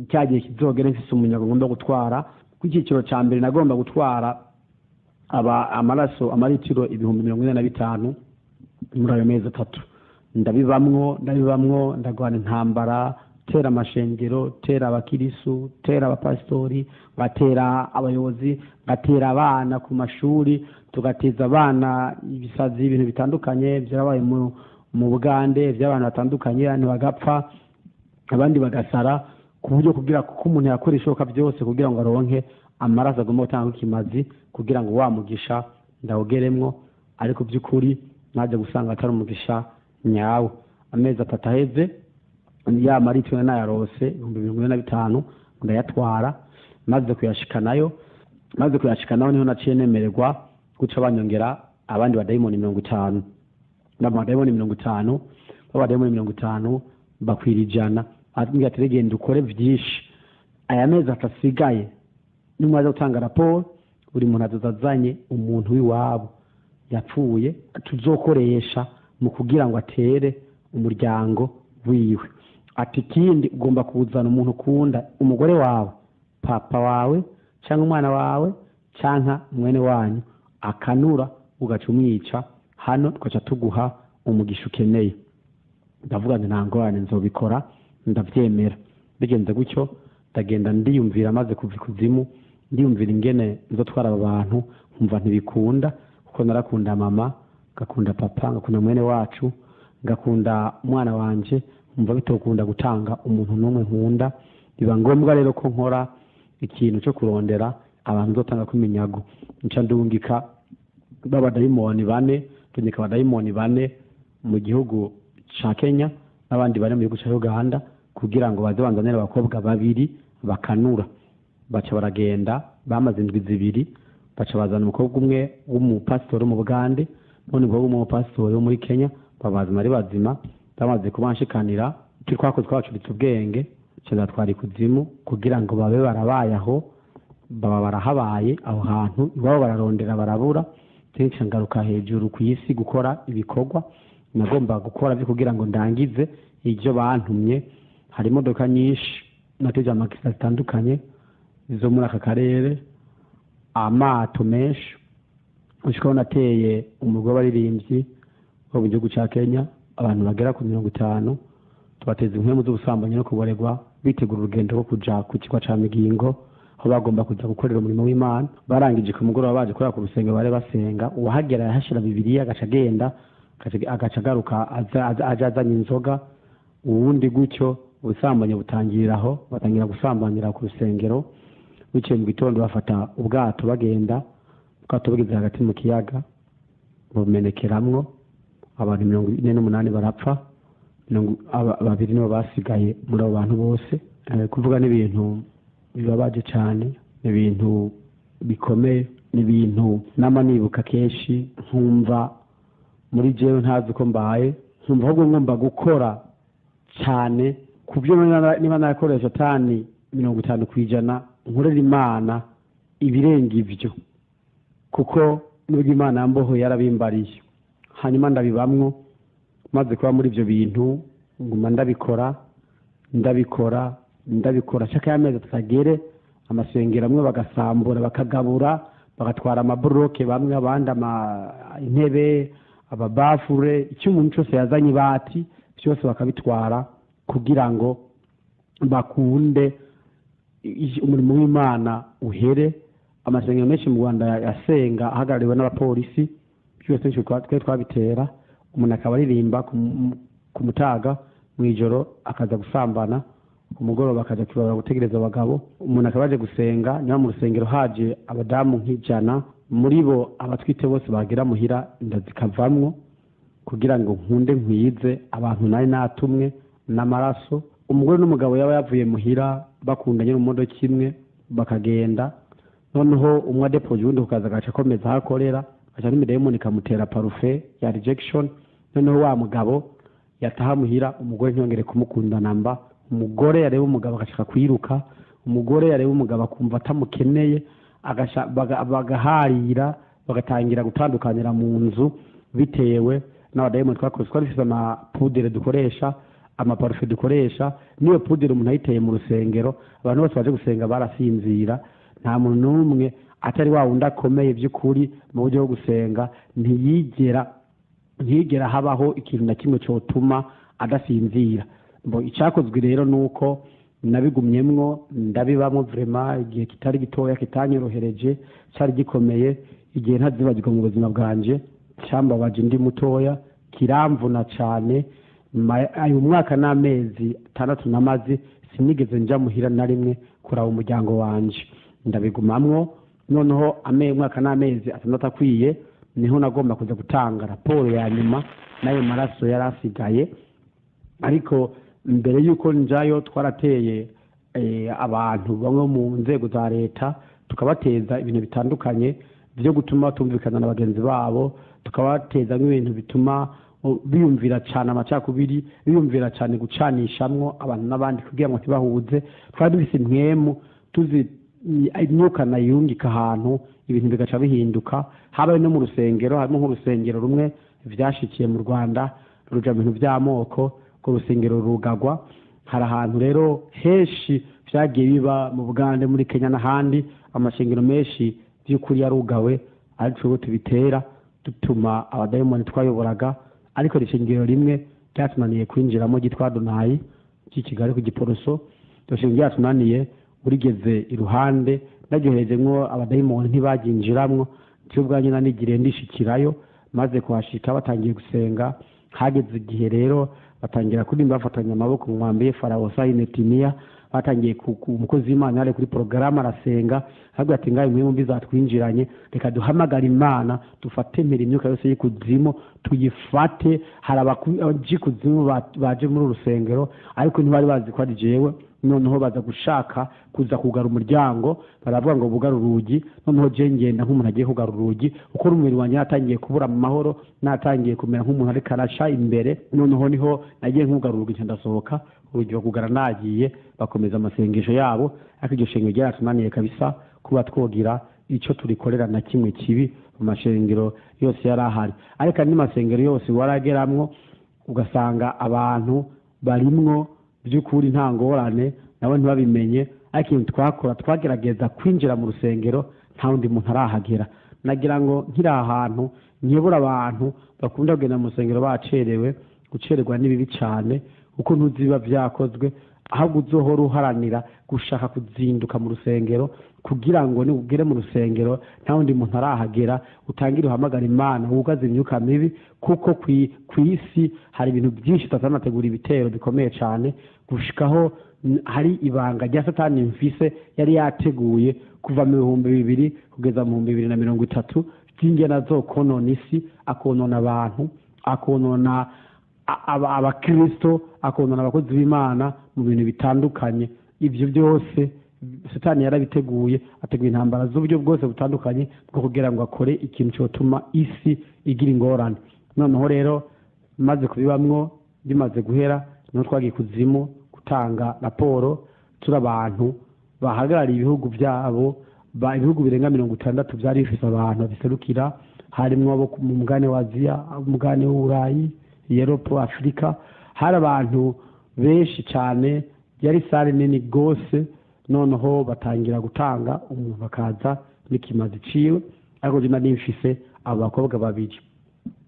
Speaker 1: cya gihe kizogere mfise umunyago ngomba gutwara. Ku cyiciro cya mbere nagomba gutwara amaraso amaritiro 45,000 muri ayo mezi 3. Ndabibamwo, ndabibamwo, ndagwana intambara, tera amashengero, tera abakirisu, tera abapasitori, ngatera abayobozi, ngatera abana ku mashuri, tugateza abana ibisazi, ibintu bitandukanye byarabaye mu Bugande by'abantu batandukanye, abantu bagapfa abandi bagasara, ku buryo kugira kuko umuntu yakora ishoboka byose kugira ngo aronke amaraso agomba gutanga ikimazi kugira ngo wa mugisha ndawugeremwo. Ariko by'ukuri naje gusanga atari umugisha nyawo. Amezi 3 aheze, ya maritiro nayarose 45,000 ndayatwara. Maze kuyashikanayo niho naciye nemererwa guca banyongera abandi badayimoni 50. N'abadayimoni 50, abadayimoni 50 bakwira 100. Ati ati ukore byinshi, aya mezi atasigaye nimwaza gutanga raporo, buri muntu azazanye umuntu w'iwabo yapfuye tuzokoresha mu kugira ngo atere umuryango wiwe. Ati ikindi ugomba kuzana umuntu ukunda, umugore wawe, papa wawe, cyangwa umwana wawe, cyangwa mwene wanyu, akanura ugaca umwica, hano tugaca tuguha umugisha ukeneye. Ndavuga nti nta ngorane, nzobikora, ndavyemera. Bigenze gutyo ndagenda ndiyumvira, maze kuva ikuzimu ndiyumvira ingene nzotwara aba bantu, nkumva ntibikunda, kuko narakunda mama, ngakunda papa, ngakunda mwene wacu, ngakunda umwana wanje, nkumva bitokunda gutanga umuntu n'umwe nkunda. Biba ngombwa rero ko nkora ikintu cyo kurondera abantu nzotanga ku minyago. Nca ndungika b'abadayimoni bane, ndungika abadayimoni bane mu gihugu ca Kenya n'abandi bane mu gihugu ca Uganda, kugira ngo baze banzanire abakobwa babiri bakanura. Baca baragenda, bamaze indwi 2, baca bazana umukobwa umwe w'umupasitori mu Bugande n'undi mukobwa w'umupasitori wo muri Kenya, babazana ari bazima. Bamaze kubanshikanira, turi twakoze twacuritse ubwenge, cyazatwara ikuzimu kugira ngo babe barabaye aho, baba barahabaye aho hantu iwabo, bararondera barabura. Kenshi ngaruka hejuru ku isi gukora ibikorwa nagomba gukora byo kugira ngo ndangize ibyo bantumye. Hari imodoka nyinshi nateje amakisa zitandukanye zo muri aka karere, amato menshi, ushikaho nateye umugwi w'abaririmbyi wo mu gihugu ca Kenya, abantu bagera ku 50, tubateza impwemu z'ubusambanyi no kuboregwa, bitegura urugendo rwo kuja ku kigo ca Migingo aho bagomba kuja gukorera umurimo w'Imana. Barangije ku mugoroba baje kurara ku rusengero bare basenga, uwahagera yahashira Bibiliya agaca agenda, agaca agaruka aja azanye inzoga, uwundi gutyo. Ubusambanyi butangirira aho, batangira gusambanira ku rusengero. Biciye mu gitondo bafata ubwato bagenda, ubwato bugeze hagati mu kiyaga bumenekeramwo, abantu 48 barapfa, 2 nibo basigaye muri abo bantu bose. Kuvuga n'ibintu bibabaje cyane, n'ibintu bikomeye, n'ibintu nama nibuka kenshi, nkumva muri jewe ntazi ko mbaye, nkumva ahubwo ngomba gukora cyane kubyo niba nakoresha tani 50% nkorera Imana ibirenga ivyo, kuko nubwo Imana yamboho yarabimbariye. Hanyuma ndabibamwo, maze kuba muri ivyo bintu nguma ndabikora ndabikora ndabikora shaka y'amezi tutagere amasengero amwe bagasambura, bakagabura, bagatwara amabroke bamwe, abandi intebe, ababafure, icyo umuntu cyose yazanye ibati byose bakabitwara kugira ngo bakunde umurimo w'Imana uhere. Amasengero menshi mu Rwanda yasenga ahagarariwe n'abapolisi, byose twe twabitera. Umuntu akaba aririmba ku mutaga mu ijoro akaza gusambana, ku mugoroba akaja kwibabara gutegereza abagabo. Umuntu akaba aje gusenga, niba mu rusengero haje abadamu nk'ijana, muri bo abatwite bose bagera muhira inda zikavamwo, kugira ngo nkunde nkwize abantu nari natumwe n'amaraso. Umugore n'umugabo yaba yavuye muhira bakundanye mu modoka imwe bakagenda, noneho umwe adepoje uwundi kukaza agaca akomeza aho akorera, agaca n'imidayimoni ikamutera parufe ya rejection. Noneho wa mugabo yataha muhira, umugore ntiyongere kumukunda namba. Umugore yareba umugabo agashaka kwiruka, umugore yareba umugabo akumva atamukeneye, bagaharira, bagatangira gutandukanira mu nzu bitewe n'abadayimoni twakoze. Twari dufise amapudere dukoresha, amaparufe dukoresha, niyo pudere umuntu ayiteye mu rusengero, abantu bose baje gusenga barasinzira, nta muntu n'umwe atari wa wundi akomeye by'ukuri mu buryo bwo gusenga ntiyigera Ntigera habaho ikintu na kimwe cyotuma adasinzira. Mbo icyakozwe rero ni uko nabigumyemwo, ndabibamwo vraiment igihe kitari gitoya, kitanyorohereje, cyari gikomeye, igihe ntazibagirwa mu buzima bwanje, cyambabaje ndi mutoya, kiramvuna cyane. Ayo mwaka n'amezi 6 namaze sinigeze nja muhira na rimwe kuraba umuryango wanje, ndabigumamwo. Noneho umwaka n'amezi 6 akwiye niho nagomba kuza gutanga raporo ya nyuma n'ayo maraso yari asigaye. Ariko mbere y'uko njayo twarateye abantu bamwe mu nzego za leta, tukabateza ibintu bitandukanye byo gutuma tumvikana na bagenzi babo, tukabateza nk'ibintu bituma biyumvira cyane amacakubiri, biyumvira cyane gucanishamwo abantu n'abandi kugira ngo ntibahuze. Twari dufise impwemu tuzi imyuka nayungika ahantu, ibintu bigaca bihinduka. Habaye no mu rusengero, harimo nk'urusengero rumwe vyashikiye mu Rwanda ruja mu bintu by'amoko, ko urusengero rugagwa. Hari ahantu rero henshi vyagiye biba mu Bugande, muri Kenya n'ahandi, amashengero menshi by'ukuri yarugawe, ariko tubitera dutuma abadayimoni twayoboraga. Ariko ishengero rimwe ryatunaniye kwinjiramo ryitwa Adonayi ry'i Kigali ku Giporoso, iryo shengero ryatunaniye, urigeze iruhande naryoherejemwo abadayimoni ntibaryinjiramwo. Jewe ubwanjye nanigiriye ndishikirayo, maze kuhashika batangiye gusenga. Hageze igihe rero batangira kuririmba bafatanya amaboko, mwambiye Farao Sahinetiniya, batangiye umukozi w'Imana yari kuri porogaramu arasenga, aravuga ati ngayo mwe mumbi zatwinjiranye, reka duhamagare Imana dufate mpera imyuka yose y'ikuzimu tuyifate. Hari abaji kuzimu baje muri urusengero ariko ntibari bazi ko ari jewe. Noneho baza gushaka kuza kugara umuryango, baravuga ngo bugara urugi. Noneho je ngenda nk'umuntu agiye kugara urugi, kuko umubiri wanjye natangiye kubura amahoro, natangiye kumera nk'umuntu ariko arasha imbere. Noneho niho nagiye nkugara urugi, nca ndasohoka, urugi bakugara nagiye, bakomeza amasengesho yabo. Ariko iryo shengero ryaratunaniye kabisa kuba twogira ico turikorera na kimwe kibi mu mashengero yose yari ahari. Ariko andi masengero yose warageramwo ugasanga abantu barimwo by'ukuri nta ngorane, nabo ntibabimenye. Ariko ikintu twakora, twagerageza kwinjira mu rusengero nta wundi muntu arahagera. Nagira ngo nkiri ahantu nkebura abantu bakunda kugenda mu rusengero bacerewe, gucererwa ni bibi cyane kuko ntuzi biba vyakozwe, ahubwo uzohora uharanira gushaka kuzinduka mu rusengero kugira ngo nugere mu rusengero nta wundi muntu arahagera, utangire uhamagara Imana, wugaze imyuka mibi. Kuko kw'isi hari ibintu byinshi Satani ategura ibitero bikomeye cyane, gushikaho hari ibanga rya Satani mfise yari yateguye kuva mu 2000 kugeza mu 2030, ry'ingene azokonona isi, akonona abantu, akonona abakristo, akonona abakozi b'Imana mu bintu bitandukanye. Ibyo byose Satani yarabiteguye, ateguye intambara z'uburyo bwose butandukanye bwo kugira ngo akore ikintu cyotuma isi igira ingorane. Noneho rero maze kubibamwo, bimaze guhera, niho twagiye kuzimu gutanga raporo. Turi abantu bahagarariye ibihugu byabo, ibihugu birenga 60 byari bifise abantu babiserukira, harimwo abo mu mugabane wa Aziya, umugabane w'Uburayi, Europe, Afrika. Hari abantu benshi cyane, yari sale nini gose. Noneho batangira gutanga, umuntu akaza n'ikimazi ciwe. Ariko je nari mfise abo bakobwa babiri,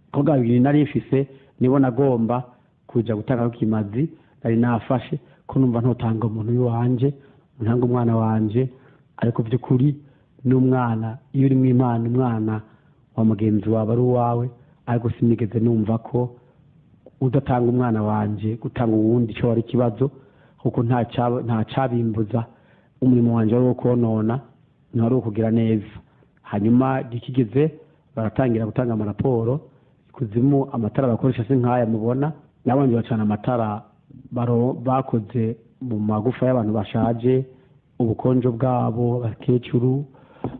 Speaker 1: abakobwa babiri nari mfise nibo nagomba kuja gutanga ikimazi. Nari nafashe ko numva ntotanga umuntu w'iwanje, ntanga umwana wanje. Ariko by'ukuri n'umwana iyo uri mu Imana, umwana wa mugenzi wawe ari uwawe. Ariko sinigeze numva ko udatanga umwana wanje gutanga uwundi cyo ari ikibazo, kuko nta cabimbuza. Umurimo wanje wari uwo konona, ntiwari uwo kugira neza. Hanyuma gikigeze baratangira gutanga amaraporo ikuzimu. Amatara bakoresha si nk'aya mubona, nabanje bacana amatara bakoze mu magufa y'abantu bashaje, ubukonjo bwabo abakecuru,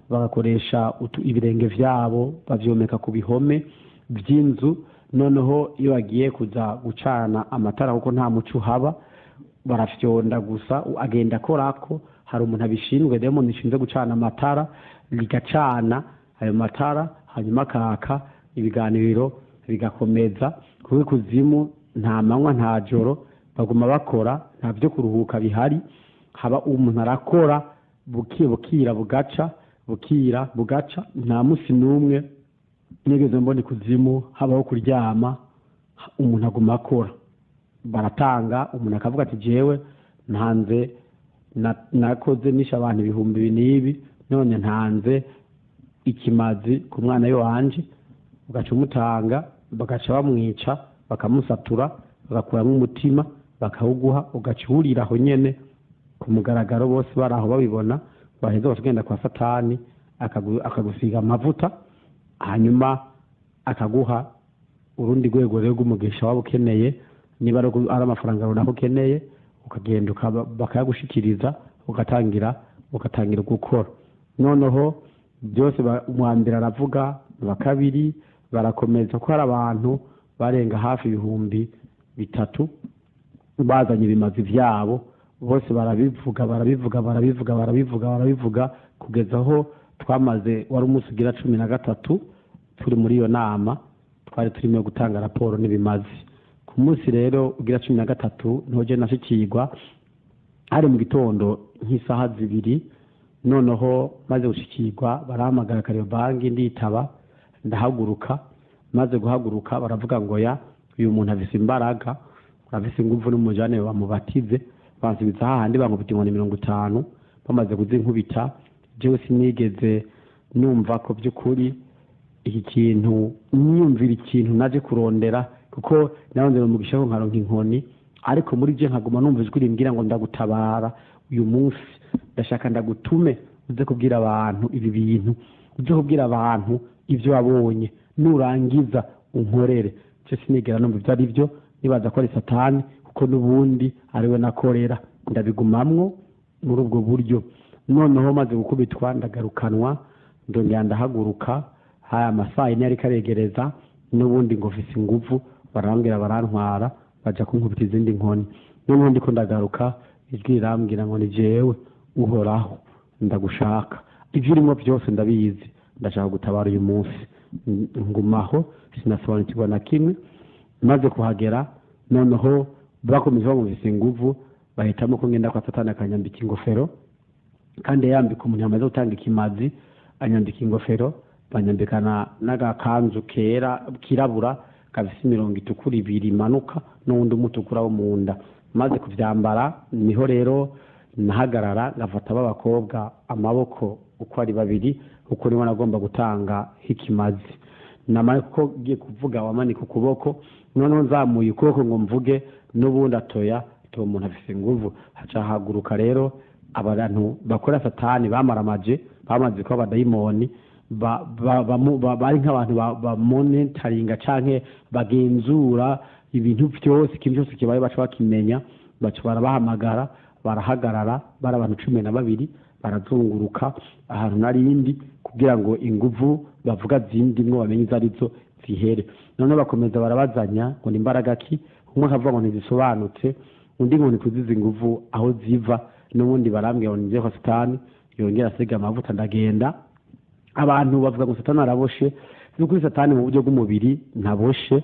Speaker 1: bagakoresha ibirenge vyabo bavyomeka ku bihome by'inzu. Noneho iyo bagiye kuza gucana amatara, kuko nta muco uhaba, barafyonda gusa, agenda akorako. Hari umuntu abishinzwe, demon ishinzwe gucana amatara, rigacana ayo matara, hanyuma akaka, ibiganiro bigakomeza. Kuko ikuzimu nta manywa nta joro, baguma bakora, nta byo kuruhuka bihari. Haba umuntu arakora bukira bugaca, bukira bugaca, nta musi n'umwe Nigeze mbona ikuzimu habaho kuryama, umuntu aguma akora, baratanga, umuntu akavuga ati jewe ntanze, nakoze nishe abantu ibihumbi ibi n'ibi, none ntanze ikimazi ku mwana we wanje, ugaca umutanga, bagaca bamwica, bakamusatura, bagakuramo umutima, bakawuguha, ugaca uwurira aho nyene ku mugaragaro, bose bari aho babibona. Baheza bakagenda kwa Satani, akagusiga amavuta, hanyuma akaguha urundi rwego rero rw'umugisha waba ukeneye, niba ari amafaranga runaka ukeneye, ukagenda bakayagushikiriza, ugatangira gukora. Noneho byose uwa mbere aravuga, uwa kabiri barakomeza, ko hari abantu barenga hafi 3000 bazanye ibimazi byabo, bose barabivuga, barabivuga, barabivuga, barabivuga, barabivuga, kugeza aho twamaze, wari umunsi ugira 13 turi muri iyo nama, twari turimo gutanga raporo n'ibimazi. Ku munsi rero ugira 13 niho je nashikirwa, hari mu gitondo nk'isaha 2. Noneho maze gushikirwa barahamagara Kariobangi, nditaba, ndahaguruka. Maze guhaguruka baravuga ngo ya uyu muntu afise imbaraga, afise inguvu, n'umujane bamubatize. Bansubiza hahandi, bankubita inkoni 50. Bamaze kuzinkubita, jewe sinigeze numva ko by'ukuri iki kintu nyumvira ikintu naje kurondera, kuko narondera umugisha ko nkaronka inkoni, ariko muri je nkaguma numva ijwi rimbwira ngo ndagutabara uyu munsi, ndashaka ndagutume uze kubwira abantu ibi bintu, uze kubwira abantu ibyo wabonye, nurangiza unkorere. Je sinigera numva ibyo ari byo, nibaza ko ari Satani, kuko n'ubundi ariwe nakorera, ndabigumamwo muri ubwo buryo. Noneho maze gukubitwa ndagarukanwa, ndongera ndahaguruka, haya amasaha 4 ariko aregereza, n'ubundi ngo mfise inguvu, barambwira barantwara, baja kunkubita izindi nkoni. Noneho ndiko ndagaruka, ijwi rirambwira ngo ni jewe Uhoraho, ndagushaka, ibyo urimo byose ndabizi, ndashaka gutabara uyu munsi. Ngumaho sinasobanukirwa na kimwe. Maze kuhagera noneho bakomeje bamuvise inguvu, bahitamo ko ngenda kwa Satani akanyambika ingofero, kandi yambika umuntu yamaze gutanga ikimazi, anyambika ingofero, banyambikana n'agakanzu kera kirabura gafise imirongo itukura ibiri imanuka n'uwundi umutukura wo mu nda. Maze kuvyambara niho rero nahagarara, ngafata b'abakobwa amaboko uko ari babiri, uko niho nagomba gutanga ikimazi. Namara kuko ngiye kuvuga wamanika ukuboko, noneho nzamuye ukuboko ngo mvuge, n'ubundi atoya to umuntu afise inguvu. Haca haguruka rero abantu bakora Satani bamaramaje, bamaze kuba abadayimoni, bari nk'abantu bamonitoringa canke bagenzura ibintu byose, ikintu cyose kibaye baca bakimenya, baca barabahamagara, barahagarara, bari abantu 12, barazunguruka ahantu narindi kugira ngo inguvu bavuga zindimwo bamenye izo arizo zihere. Noneho bakomeza barabazanya ngo ni imbaraga ki, umwe akavuga ngo ntizisobanutse, undi ngo ntituzize inguvu aho ziva, n'ubundi barambwira ngo ninjye kwa Satani, yongera asiga amavuta ndagenda. Abantu bavuga ngo Satani araboshe, n'ukuri Satani mu buryo bw'umubiri ntaboshe,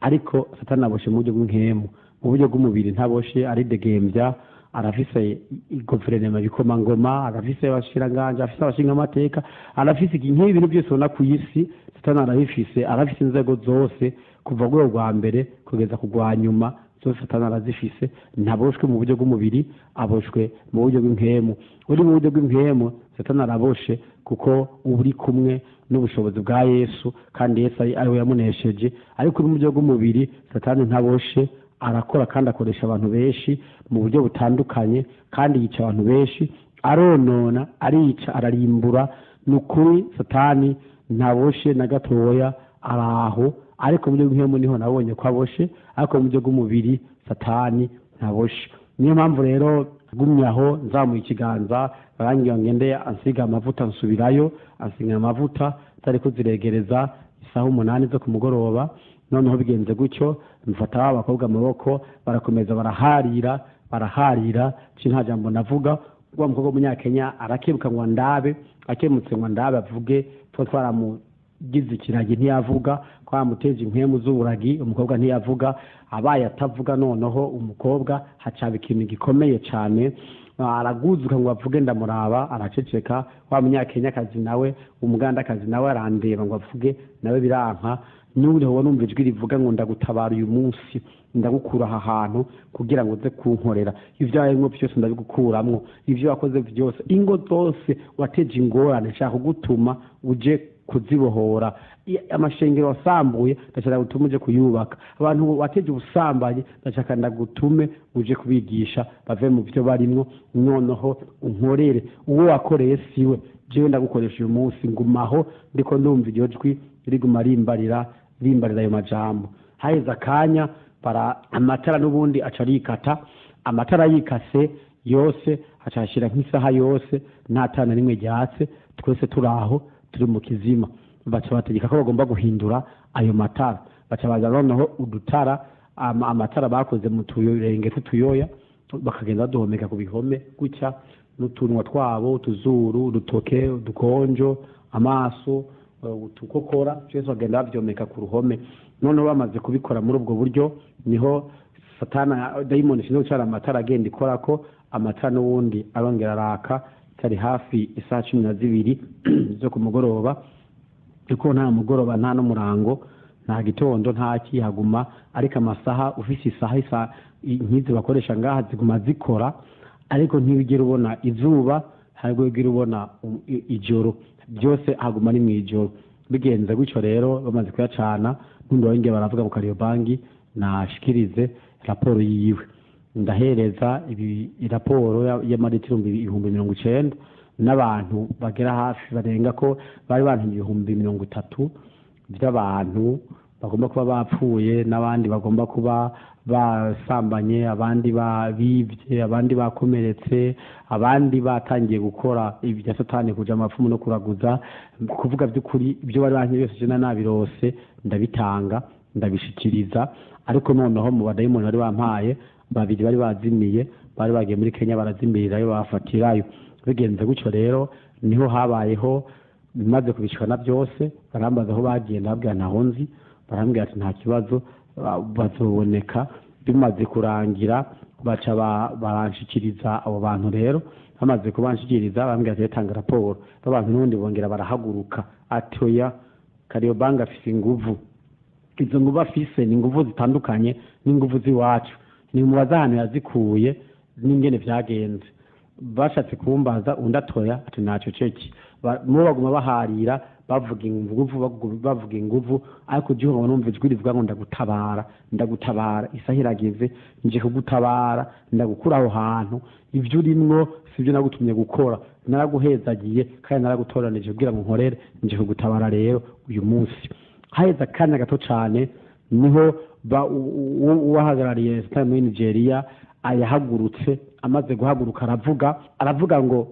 Speaker 1: ariko Satani aboshe mu buryo bw'inkemu. Mu buryo bw'umubiri ntaboshe, aridegembya, arafise guverinoma bikomangoma, arafise abashiranganje, arafise abashinga amateka, arafise nk'ibi bintu byose ubona ku isi, Satani arabifise, arafise inzego zose kuva ku rwego rwa mbere kugeza ku rwa nyuma, zose Satani arazifise. Ntaboshwe mu buryo bw'umubiri, aboshwe mu buryo bw'inkemu. Uri mu buryo bw'inkemu Satani araboshe, kuko uba uri kumwe n'ubushobozi bwa Yesu, kandi Yesu ari we yamunesheje. Ariko mu buryo bw'umubiri Satani ntaboshe, arakora kandi akoresha abantu benshi mu buryo butandukanye, kandi yica abantu benshi, aronona, arica, ararimbura. Ni ukuri Satani ntaboshe na gatoya, araho. Ariko mu buryo bw'inkemu niho nabonye ko aboshe, ariko mu buryo bw'umubiri Satani ntaboshe. Niyo mpamvu rero gumye aho nzamuye ikiganza, barangira ngende ansiga amavuta, nsubirayo ansiga amavuta, tari kuziregereza isaha 8 zo ku mugoroba. Noneho bigenze gutyo, mfata abakobwa amaboko, barakomeza baraharira, baraharira, nta jambo navuga. Wa mukobwa w'umunyakenya arakebuka ngo ndabe, akemutse ngo ndabe avuge, twa twaramugize ikiragi ntiyavuga, twaramuteje impwemu z'uburagi, umukobwa ntiyavuga. Abaye atavuga, noneho umukobwa hacaba ikintu gikomeye cyane. Araguzuka ngo avuge, ndamuraba araceceka. Wa Munyakenyakazi nawe, Umugandakazi nawe arandeba ngo avuge, nawe biranka. N'ubundi ho numva ijwi rivuga ngo ndagutabara uyu munsi, ndagukura aha hantu kugira ngo uze kunkorera. Ibyo warimwo byose ndabigukuramwo, ibyo wakoze byose, ingo zose wateje ingorane, nshaka kugutuma uje kuzibohora. Amashengero wasambuye ndashaka gutume uje kuyubaka. Abantu wateje ubusambanyi ndashaka ndagutume uje kubigisha bave mu byo barimwo, noneho unkorere. Uwo wakoreye siwe, jewe ndagukoresha uyu munsi. Ngumaho ndiko ndumva iryo jwi riguma rimbarira rimbarira ayo majambo. Haheze akanya bara amatara n'ubundi aca arikata. Amatara yikase yose acashira nk'isaha yose nta tara na rimwe ryatse, twese turi aho turi mu kizima. Baca bategeka ko bagomba guhindura ayo matara, baca baza noneho udutara, amatara bakoze mu tuyenge tw'utuyoya, bakagenda baduhomeka ku bihome gutya, n'utunwa twabo, utuzuru, udutoke, udukonjo, amaso, utukokora, byose bagenda bavyomeka ku ruhome. Noneho bamaze kubikora muri ubwo buryo, niho satana dayimoni ishinzwe gucana amatara agenda ikora ko amatara n'ubundi arongera araka. Tari hafi isaha 12 zo ku mugoroba, kuko nta mugoroba nta n'umurango nta gitondo nta kihaguma, ariko amasaha ufise isaha isa nk'izi bakoresha ngaha ziguma zikora, ariko ntibigera ubona izuba, ntabwo wigera ubona ijoro, byose haguma ari mw'ijoro. Bigenze gutyo rero, bamaze kuyacana n'undi barongera baravuga ngo Kariobangi nashikirize raporo yiwe. Ndahereza ibi raporo y'amaritiro 90,000 n'abantu bagera hafi barenga ko bari bantu 30,000 by'abantu bagomba kuba bapfuye, n'abandi bagomba kuba basambanye, abandi bibye, abandi bakomeretse, abandi batangiye gukora ibya satani, kuja amapfumu no kuraguza. Kuvuga by'ukuri ibyo bari banki byose je nabirose, ndabitanga ndabishikiriza. Ariko noneho mu badayimoni bari bampaye babiri bari bazimiye, bari bagiye muri Kenya barazimirirayo, bafatirayo. Bigenze gutyo rero, niho habayeho bimaze kubishikana byose, barambaza aho bagiye, ndababwira ntaho nzi, barambwira ati nta kibazo bazoboneka. Bimaze kurangira baca baranshikiriza abo bantu. Rero bamaze kubanshikiriza barambwira ati tanga raporo. Abantu n'ubundi bongera barahaguruka ati oya, Kariobangi afise inguvu, izo nguvu afise ni inguvu zitandukanye n'inguvu z'iwacu, ni mubaza ahantu yazikuye n'ingene vyagenze. Bashatse kumbaza undi atoya ati ntacyo ceki. Mubo baguma baharira bavuga inguvu, bavuga inguvu, ariko ujye numva ijwi rivuga ngo ndagutabara, ndagutabara, isaha irageze, nje kugutabara, ndagukura aho hantu, ibyo urimwo sibyo nagutumye gukora, naraguhezagiye kandi naragutoranije kugira ngo nkorere, nje kugutabara rero uyu munsi. Haheze akanya gato cyane niho uwahagarariye sitani muri Nigeria ayahagurutse. Amaze guhaguruka aravuga ngo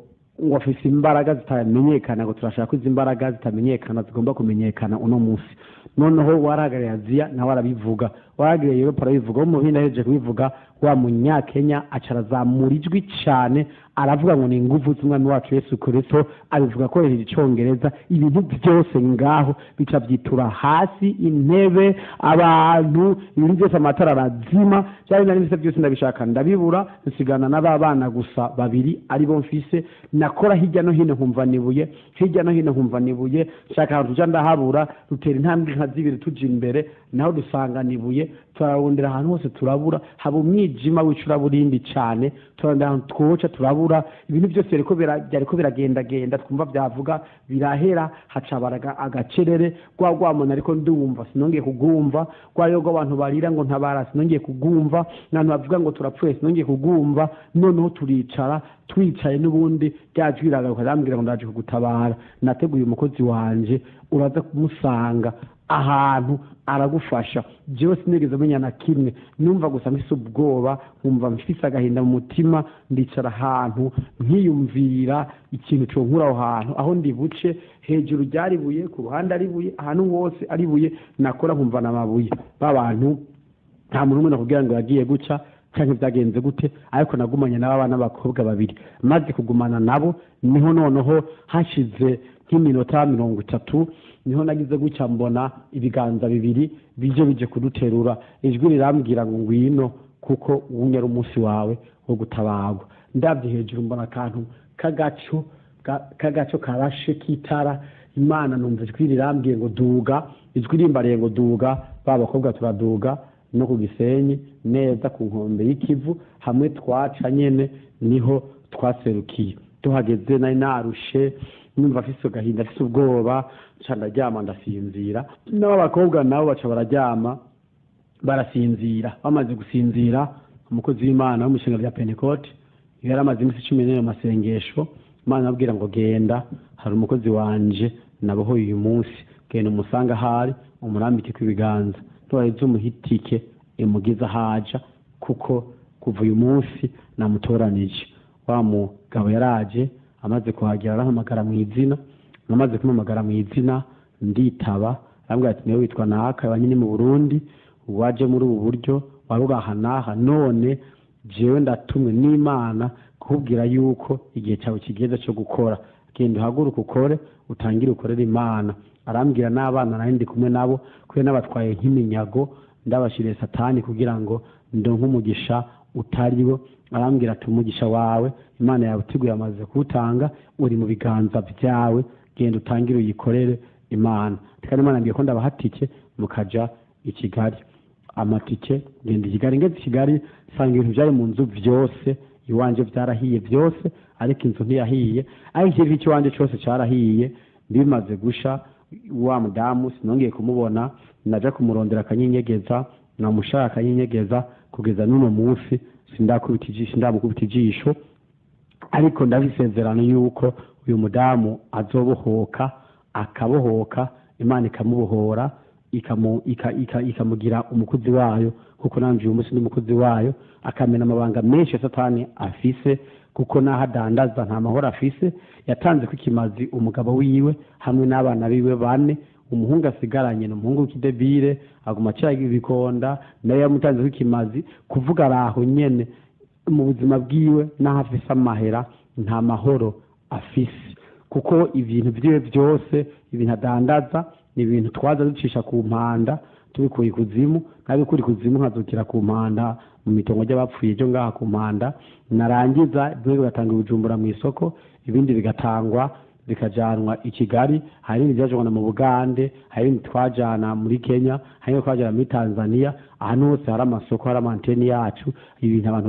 Speaker 1: afise imbaraga zitamenyekana, ngo turashaka ko izi mbaraga zitamenyekana zigomba kumenyekana uno munsi. Noneho warahagarariye Aziya nawe arabivuga, warahagarariye Europe arabivuga, wo mu Buhinde ahejeje kubivuga, wa Munyakenya aca arazamura ijwi cyane aravuga ngo ni inguvu z'umwami wacu Yesu Kristo. Abivuga akoresheje icongereza, ibintu byose ngaho bica byitura hasi, intebe, abantu, ibintu byose, amatara arazima, byari nari mfise byose ndabishaka ndabibura, nsigana n'aba bana gusa babiri aribo mfise. Nakora hirya no hino nkumva nibuye, hirya no hino nkumva nibuye, nshaka ahantu tuja ndahabura. Dutera intambwe nka zibiri tuja imbere naho dusanga nibuye, turarondera ahantu hose turabura, haba umwijima w'icuraburindi cyane, turarondera ahantu twoca turabura. Ibintu byose byariko biragendagenda, twumva byavuga birahera, haca baraga agacerere rwa rwamona, ariko ndumva sinongeye kugumva rwa rwo abantu barira ngo ntabara, sinongeye kugumva n'abantu bavuga ngo turapfuye, sinongeye kugumva. Noneho turicara, twicaye n'ubundi rya jwi riragaruka rambwira ngo ndaje kugutabara, nateguye umukozi wanje, uraza kumusanga ahantu aragufasha. Jewe sinigeze menya na kimwe, numva gusa mfise ubwoba, nkumva mfise agahinda mu mutima. Ndicara ahantu nkiyumvira ikintu conkura aho hantu, aho ndi buce, hejuru ryaribuye, ku ruhande aribuye, ahantu hose aribuye, nakora nkumva namabuye. Ba bantu nta muntu umwe nakubwira ngo yagiye guca canke byagenze gute, ariko nagumanye n'aba bana b'abakobwa babiri. Maze kugumana nabo niho noneho hashize nk'iminota 30 niho nagize gutya mbona ibiganza bibiri bije kuduterura. Ijwi rirambwira ngo ngwino, kuko uwunya ari umunsi wawe wo gutabarwa. Ndabye hejuru mbona akantu k'agaco karashe k'itara. Imana numva ijwi rirambwiye ngo duga, ijwi rimbariye ngo duga. Ba bakobwa turaduga no ku Gisenyi neza ku nkombe y'Ikivu, hamwe twaca nyene niho twaserukiye. Tuhageze nari narushe, numva afise agahinda, afise ubwoba, nca ndaryama ndasinzira. N'abo bakobwa nabo baca bararyama barasinzira. Bamaze gusinzira, umukozi w'Imana wo mu ishenga rya Pentecote yari amaze iminsi 14 mu masengesho, Imana ababwira ngo genda, hari umukozi wanje nabohoye uyu munsi, genda umusange ahari umurambike kw'ibiganza, ntiwaheze umuhitike imugize ahaja, kuko kuva uyu munsi namutoranije. Wa mugabo yaraje, amaze kuhagera arampamagara mu izina, namaze kumuhamagara mu izina nditaba, arambwira ati niwe witwa naka, abanyine mu Burundi, waje muri ubu buryo waruraha naha, none jewe ndatumwe n'Imana kukubwira yuko igihe cyawe kigeze cyo gukora, genda uhaguruke ukore, utangire ukorere Imana. Arambwira n'abana nari ndi kumwe nabo kubera nabatwaye nk'iminyago, ndabashiriye Satani kugira ngo ndonke umugisha utariwo. Arambwira ati umugisha wawe Imana yawe uteguye amaze kuwutanga, uri mu biganza byawe, genda utangire uyikorere Imana. Kandi Imana yambwiye ko ndabahatike mukaja i Kigali. Amatike ngenda i Kigali, ngeze i Kigali nsanga ibintu byari mu nzu byose iwanje byarahiye byose, ariko inzu ntiyahiye, ariko ikintu cy'iwanje cyose cyarahiye. Bimaze gusha, wa mudamu sinongeye kumubona, naja kumurondera akanyinyegeza, namushaka akanyinyegeza, kugeza n'uno munsi sindamukubita ijisho. Ariko ndabisezerano yuko uyu mudamu azobohoka, akabohoka, Imana ikamubohora, ikamugira umukozi wayo, kuko nanje uyu munsi ndi umukozi wayo, akamena amabanga menshi ya Satani afise, kuko naho adandaza nta mahoro afise. Yatanze ko ikimazi umugabo wiwe hamwe n'abana biwe bane, umuhungu asigaranye ni umuhungu w'ikidebire, aguma acaga ibikonda, nawe yamutanze ko ikimazi. Kuvuga araho nyene mu buzima bwiwe, naho afise amahera nta mahoro afise, kuko ibintu vyiwe byose, ibintu adandaza ni ibintu twaza ducisha ku mpanda tubikuye ikuzimu, nabikuri ikuzimu nkazukira ku mpanda mu mitongo ry'abapfuye ryo ngaha ku mpanda, narangiza bimwe bigatanga Bujumbura mu isoko, ibindi bigatangwa bikajanwa i Kigali, hari ibindi byajanwa mu Bugande, hari ibindi twajana muri Kenya, hari ibindi twajana muri Tanzania. Ahantu hose hari amasoko, hari amanteni yacu, ibintu abantu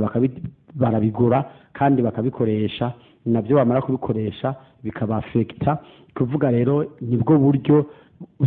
Speaker 1: barabigura kandi bakabikoresha, nabyo bamara kubikoresha bikabafekita. Kuvuga rero nibwo buryo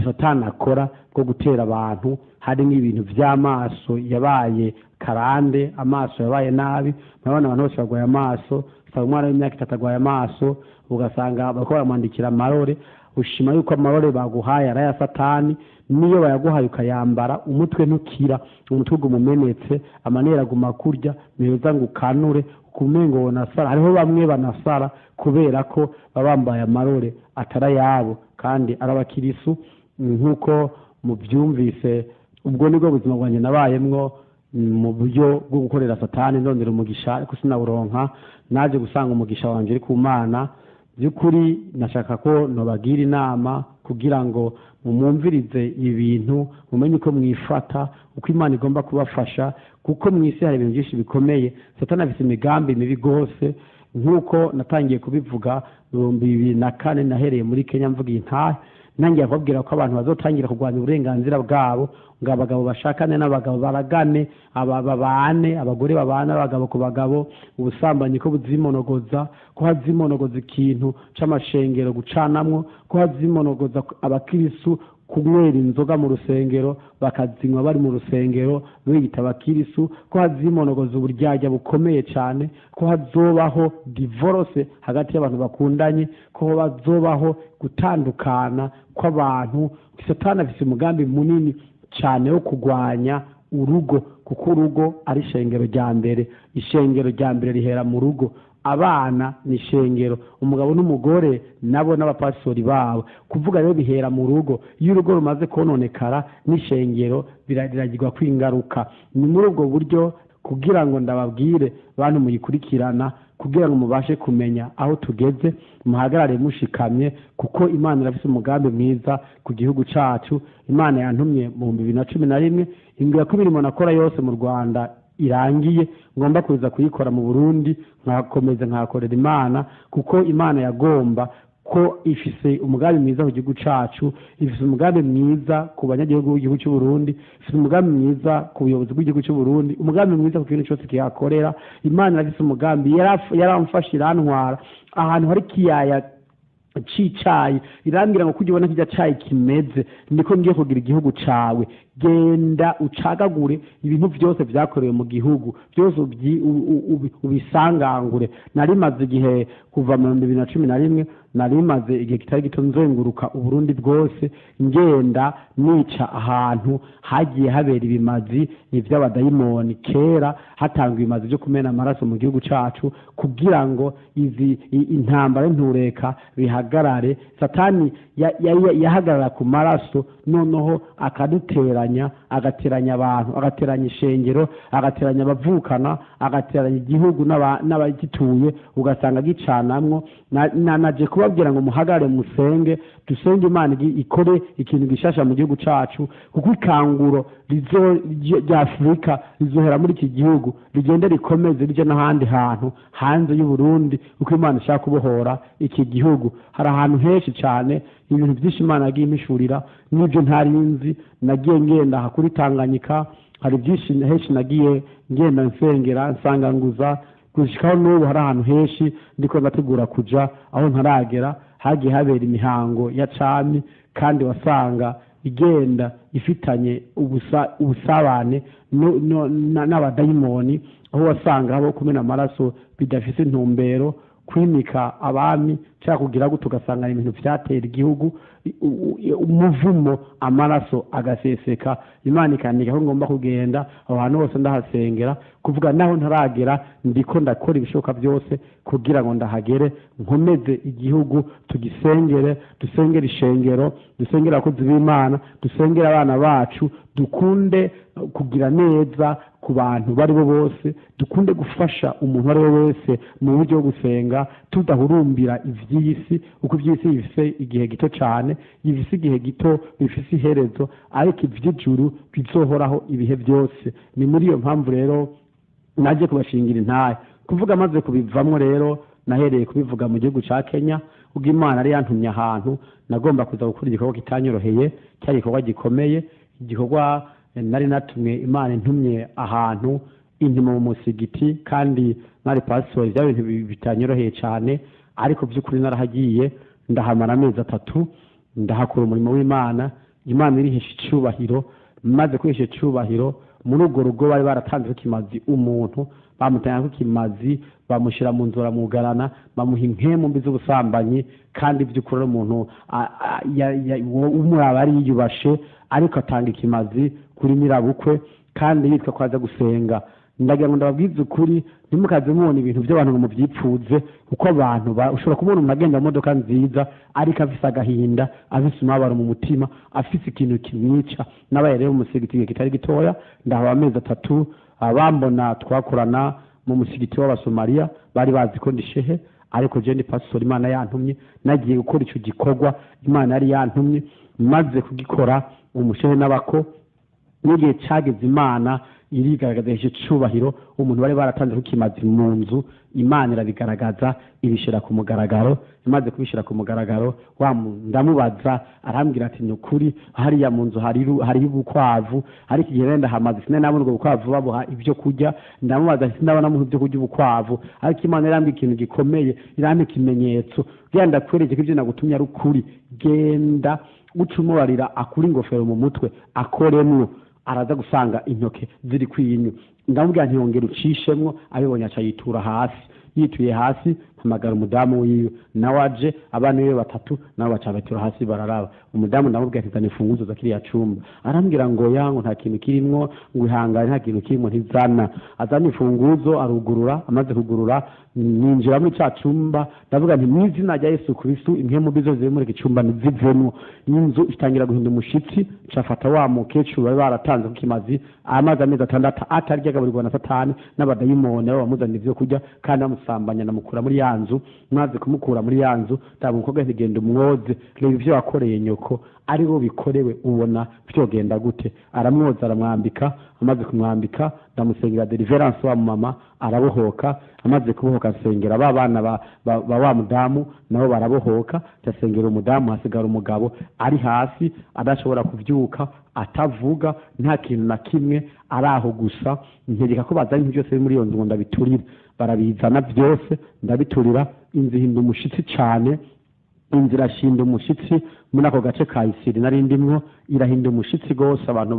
Speaker 1: Satani akora bwo gutera abantu. Hari n'ibintu by'amaso yabaye karande, amaso yabaye nabi, murabona abantu bose barwaye amaso, usanga umwana w'imyaka 3 arwaye amaso, ugasanga bariko baramwandikira amarore. Ushima yuko amarore baguhaye ari aya Satani, niyo bayaguhaye ukayambara umutwe ntukira, umutwe uguma umenetse, amanera aguma kurya, ntiheza ngo ukanure, kumengo wonasara. Hariho bamwe banasara kubera ko baba bambaye amarore atari ayabo kandi ari abakirisu. Nk'uko mubyumvise, ubwo nibwo buzima bwanjye nabayemwo mu buryo bwo gukorera Satani ndondera umugisha, ariko sinawuronka. Naje gusanga umugisha wanje uri ku Mana. By'ukuri nashaka ko nobagira inama kugira ngo mumwumvirize ibintu, mumenye uko mwifata, uko Imana igomba kubafasha, kuko mu isi hari ibintu byinshi bikomeye. Satani afise imigambi mibi gose, nk'uko natangiye kubivuga mu 2004 nahereye muri Kenya mvuga intahe, nangiye kubabwira ko abantu bazotangira kurwanya uburenganzira bwabo, ngo abagabo bashakane n'abagabo baragane, aba babane, abagore babana abagabo ku bagabo, ubusambanyi ko buzimonogoza, ko hazimonogoza ikintu c'amashengero gucanamwo, ko hazimonogoza abakirisu kunywera inzoga mu rusengero bakazinywa bari mu rusengero biyita abakirisu, ko hazimonogoza uburyarya bukomeye cyane, ko hazobaho divorce hagati y'abantu bakundanye, ko hazobaho gutandukana kw'abantu. Satani afise umugambi munini cyane wo kurwanya urugo, kuko urugo ari ishengero rya mbere. Ishengero rya mbere rihera mu rugo. Abana ni ishengero, umugabo n'umugore nabo n'abapastori babo. Kuvuga rero bihera mu rugo. Iyo urugo rumaze kononekara n'ishengero biragirwa kwingaruka. Ni muri ubwo buryo kugira ngo ndababwire bantu muyikurikirana, kugira ngo mubashe kumenya aho tugeze, muhagarare mushikamye, kuko Imana irafise umugambi mwiza ku gihugu cacu. Imana yantumye mu 2011, imbwira ko imirimo nakora yose mu Rwanda irangiye, ngomba kuza kuyikora mu Burundi, nkakomeza nkakorera Imana, kuko Imana yagomba ko ifise umugambi mwiza ku gihugu cacu, ifise umugambi mwiza ku banyagihugu b'igihugu cy'u Burundi, ifise umugambi mwiza ku buyobozi bw'igihugu cy'u Burundi, umugambi mwiza ku kintu cyose kihakorera. Imana irafise umugambi, yaramfashe irantwara ahantu hari kiyaya c'icayi, irambwira ngo kujya ubona kirya cayi kimeze niko ngiye kugira igihugu cawe, genda ucagagure ibintu byose vyakorewe mu gihugu byose ubisangangure. Narimaze igihe kuva mu 2011, narimaze igihe kitari gito nzenguruka Uburundi bwose, ngenda nica ahantu hagiye habera ibimazi ivy'abadayimoni. Kera hatangwa ibimazi byo kumena amaraso mu gihugu cacu kugira ngo izi intambara ntureka bihagarare. Satani yahagarara ku maraso, noneho akaduteranya, agateranya abantu, agateranya ishengero, agateranya abavukana, agateranya igihugu n'abagituye, ugasanga gicanamwo. Naje kubabwira ngo muhagare musenge, dusenge Imana ikore ikintu gishasha mu gihugu cacu, kuko ikanguro rya Afurika rizohera muri iki gihugu, rigende rikomeze rije n'ahandi hantu hanze y'u Burundi, uko Imana ishaka kubohora iki gihugu. Hari ahantu henshi cyane ibintu byinshi Imana yagiye impishurira n'ibyo ntarinzi. Nagiye ngenda aha kuri Tanganyika, hari byinshi henshi nagiye ngenda nsengera nsanganguza, gushikaho n'ubu hari ahantu henshi ndiko ndategura kuja aho ntaragera. Hagiye habera imihango ya cami, kandi wasanga igenda ifitanye ubusabane n'abadayimoni, aho wasanga abo kumena amaraso bidafise intumbero, kwimika abami cyangwa kugira gutyo, ugasanga ibintu vyatera igihugu umuvumo, amaraso agaseseka. Imana ikandika ko ngomba kugenda aho hantu hose ndahasengera, kuvuga naho ntaragera ndiko ndakora ibishoboka byose kugira ngo ndahagere, nkomeze igihugu, tugisengere, dusengere ishengero, dusengere abakozi b'Imana, dusengere abana bacu, dukunde kugira neza ku bantu bari bo bose, dukunde gufasha umuntu ari we wese mu buryo bwo gusenga, tudahurumbira ivy'isi, uko ivy'isi bifise igihe gito cane, bifise igihe gito, bifise iherezo, ariko ivy'ijuru bizohoraho ibihe byose. Ni muri iyo mpamvu rero naje kubashingira intahe. Kuvuga maze kubivamwo rero, nahereye kubivuga mu gihugu ca Kenya, ubwo Imana yari yantumye ahantu nagomba kuza gukora igikorwa kitanyoroheye, cyari igikorwa gikomeye, igikorwa nari natumwe Imana intumye ahantu intimo mu musigiti, kandi nari pastor, ibyo bintu bitanyoroheye cyane, ariko by'ukuri narahagiye ndahamara amezi 3, ndahakora umurimo w'Imana. Imana irihesha icubahiro. Maze kwihesha icubahiro muri urwo rugo bari baratanze kimazi umuntu, bamutanga kimazi, bamushira mu nzu, baramugarana, bamuha impemu mbi z'ubusambanyi, kandi by'ukuri umuntu umuraba ari yiyubashe, ariko atanga ikimazi kuri nyirabukwe, kandi yitwa ko aza gusenga. Ndagira ngo ndababwize ukuri, ntimukaze mubona ibintu by'abantu ngo mubyipfuze, kuko abantu ushobora kubona umuntu agenda mu modoka nziza, ariko afise agahinda, afise umubabaro mu mutima, afise ikintu kimwica. Nabaye rero mu musigiti kitari gitoya, ndahaba amezi 3, abambona twakorana mu musigiti w'Abasomaliya bari bazi ko ndi shehe, ariko je ndi pastor, Imana yantumye, nagiye gukora ico gikorwa Imana yari yantumye. Maze kugikora umushehe n'abako, n'igihe cageze Imana irigaragaza icubahiro, umuntu bari baratanze kukimazi mu nzu, Imana irabigaragaza, ibishira ku mugaragaro. Imaze kubishira ku mugaragaro, ndamubaza, arambwira ati nukuri hariya mu nzu hari ubukwavu, ariko igihe nenda hamaze sinabona ubwo bukwavu babuha ibyo kurya. Ndamubaza sinabona mu byo kurya ubukwavu, ariko Imana irambwira ikintu gikomeye, irambwira ikimenyetso, genda kwereke ibyo nagutumye ari ukuri, genda ucumubarira akuri ingofero mu mutwe akoremwo, araza gusanga intoke ziri kwinyu. Ndamubwira nti yongera ucishemwo, abibonye aca yitura hasi, yituye hasi, mpamagara umudamu wiwe, nawe aje, abana biwe 3 nabo baca batura hasi bararaba. Umudamu ndamubwira ati zana imfunguzo za kiriya cumba, arambwira ngo yango nta kintu kirimwo, ngo ihangane nta kintu kirimwo, ntizana. Azana imfunguzo arugurura, amaze kugurura ninjira muri ca cumba, ndavuga nti mu izina rya Yesu Kristo impwemu mbi zose ziri muri iki cumba ntizivemwo. Inzu itangira guhinda umushitsi, cafata wa mukecuru bari baratanze kukimazi amazi amezi 6 atarya agaburirwa na Satani n'abadayimoni, abo bamuzanira ivyo kurya kandi bamusambanya, namukura muri ya ya nzu. Maze kumukura muri ya nzu, ndaba umukobwa nti genda umwoze, reba ivyo wakoreye nyoko ari bo bikorewe, ubona vyogenda gute? Aramwoza, aramwambika. Amaze kumwambika, ndamusengera deliverance, wa mama arabohoka. Amaze kubohoka, asengera ba bana ba wa mudamu, nabo barabohoka. Ndasengera umudamu, hasigara umugabo ari hasi, adashobora kuvyuka, atavuga, nta kintu na kimwe, ari aho gusa. Ntegeka ko bazanye ibintu byose biri muri iyo nzu ngo ndabiturire. Barabizana byose, ndabiturira. Inzu ihinda umushitsi cane, inzu irashinda umushitsi muri ako gace ka Isiri nari ndimwo, irahinda umushitsi gose. Abantu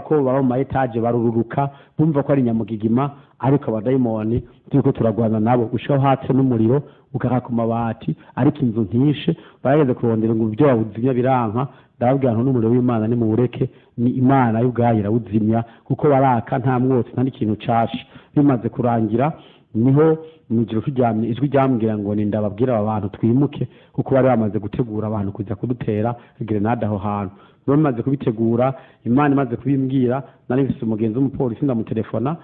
Speaker 1: ko baba mu ma étages barururuka, bumva ko ari nyamugigima. Ariko abadayimoni turiko turagwana nabo gushikaho hatse n'umuriro ukaka ku mabati, ariko inzu ntishe. Barageze kurondera ngo ibyo bawuzimya, biranka. Ndababwira nti n'umuriro w'Imana nimuwureke, ni Imana y'ubwayo irawuzimya, kuko baraka nta mwotsi, nta n'ikintu cashe. Bimaze kurangira, niho mw'ijoro turyamye ijwi ryambwira ngo ni ndababwira aba bantu twimuke, kuko bari bamaze gutegura abantu kuza kudutera grenade aho hantu. Bamaze kubitegura, Imana imaze kubimbwira, nari mfise umugenzi w'umupolisi, ndamutelefona,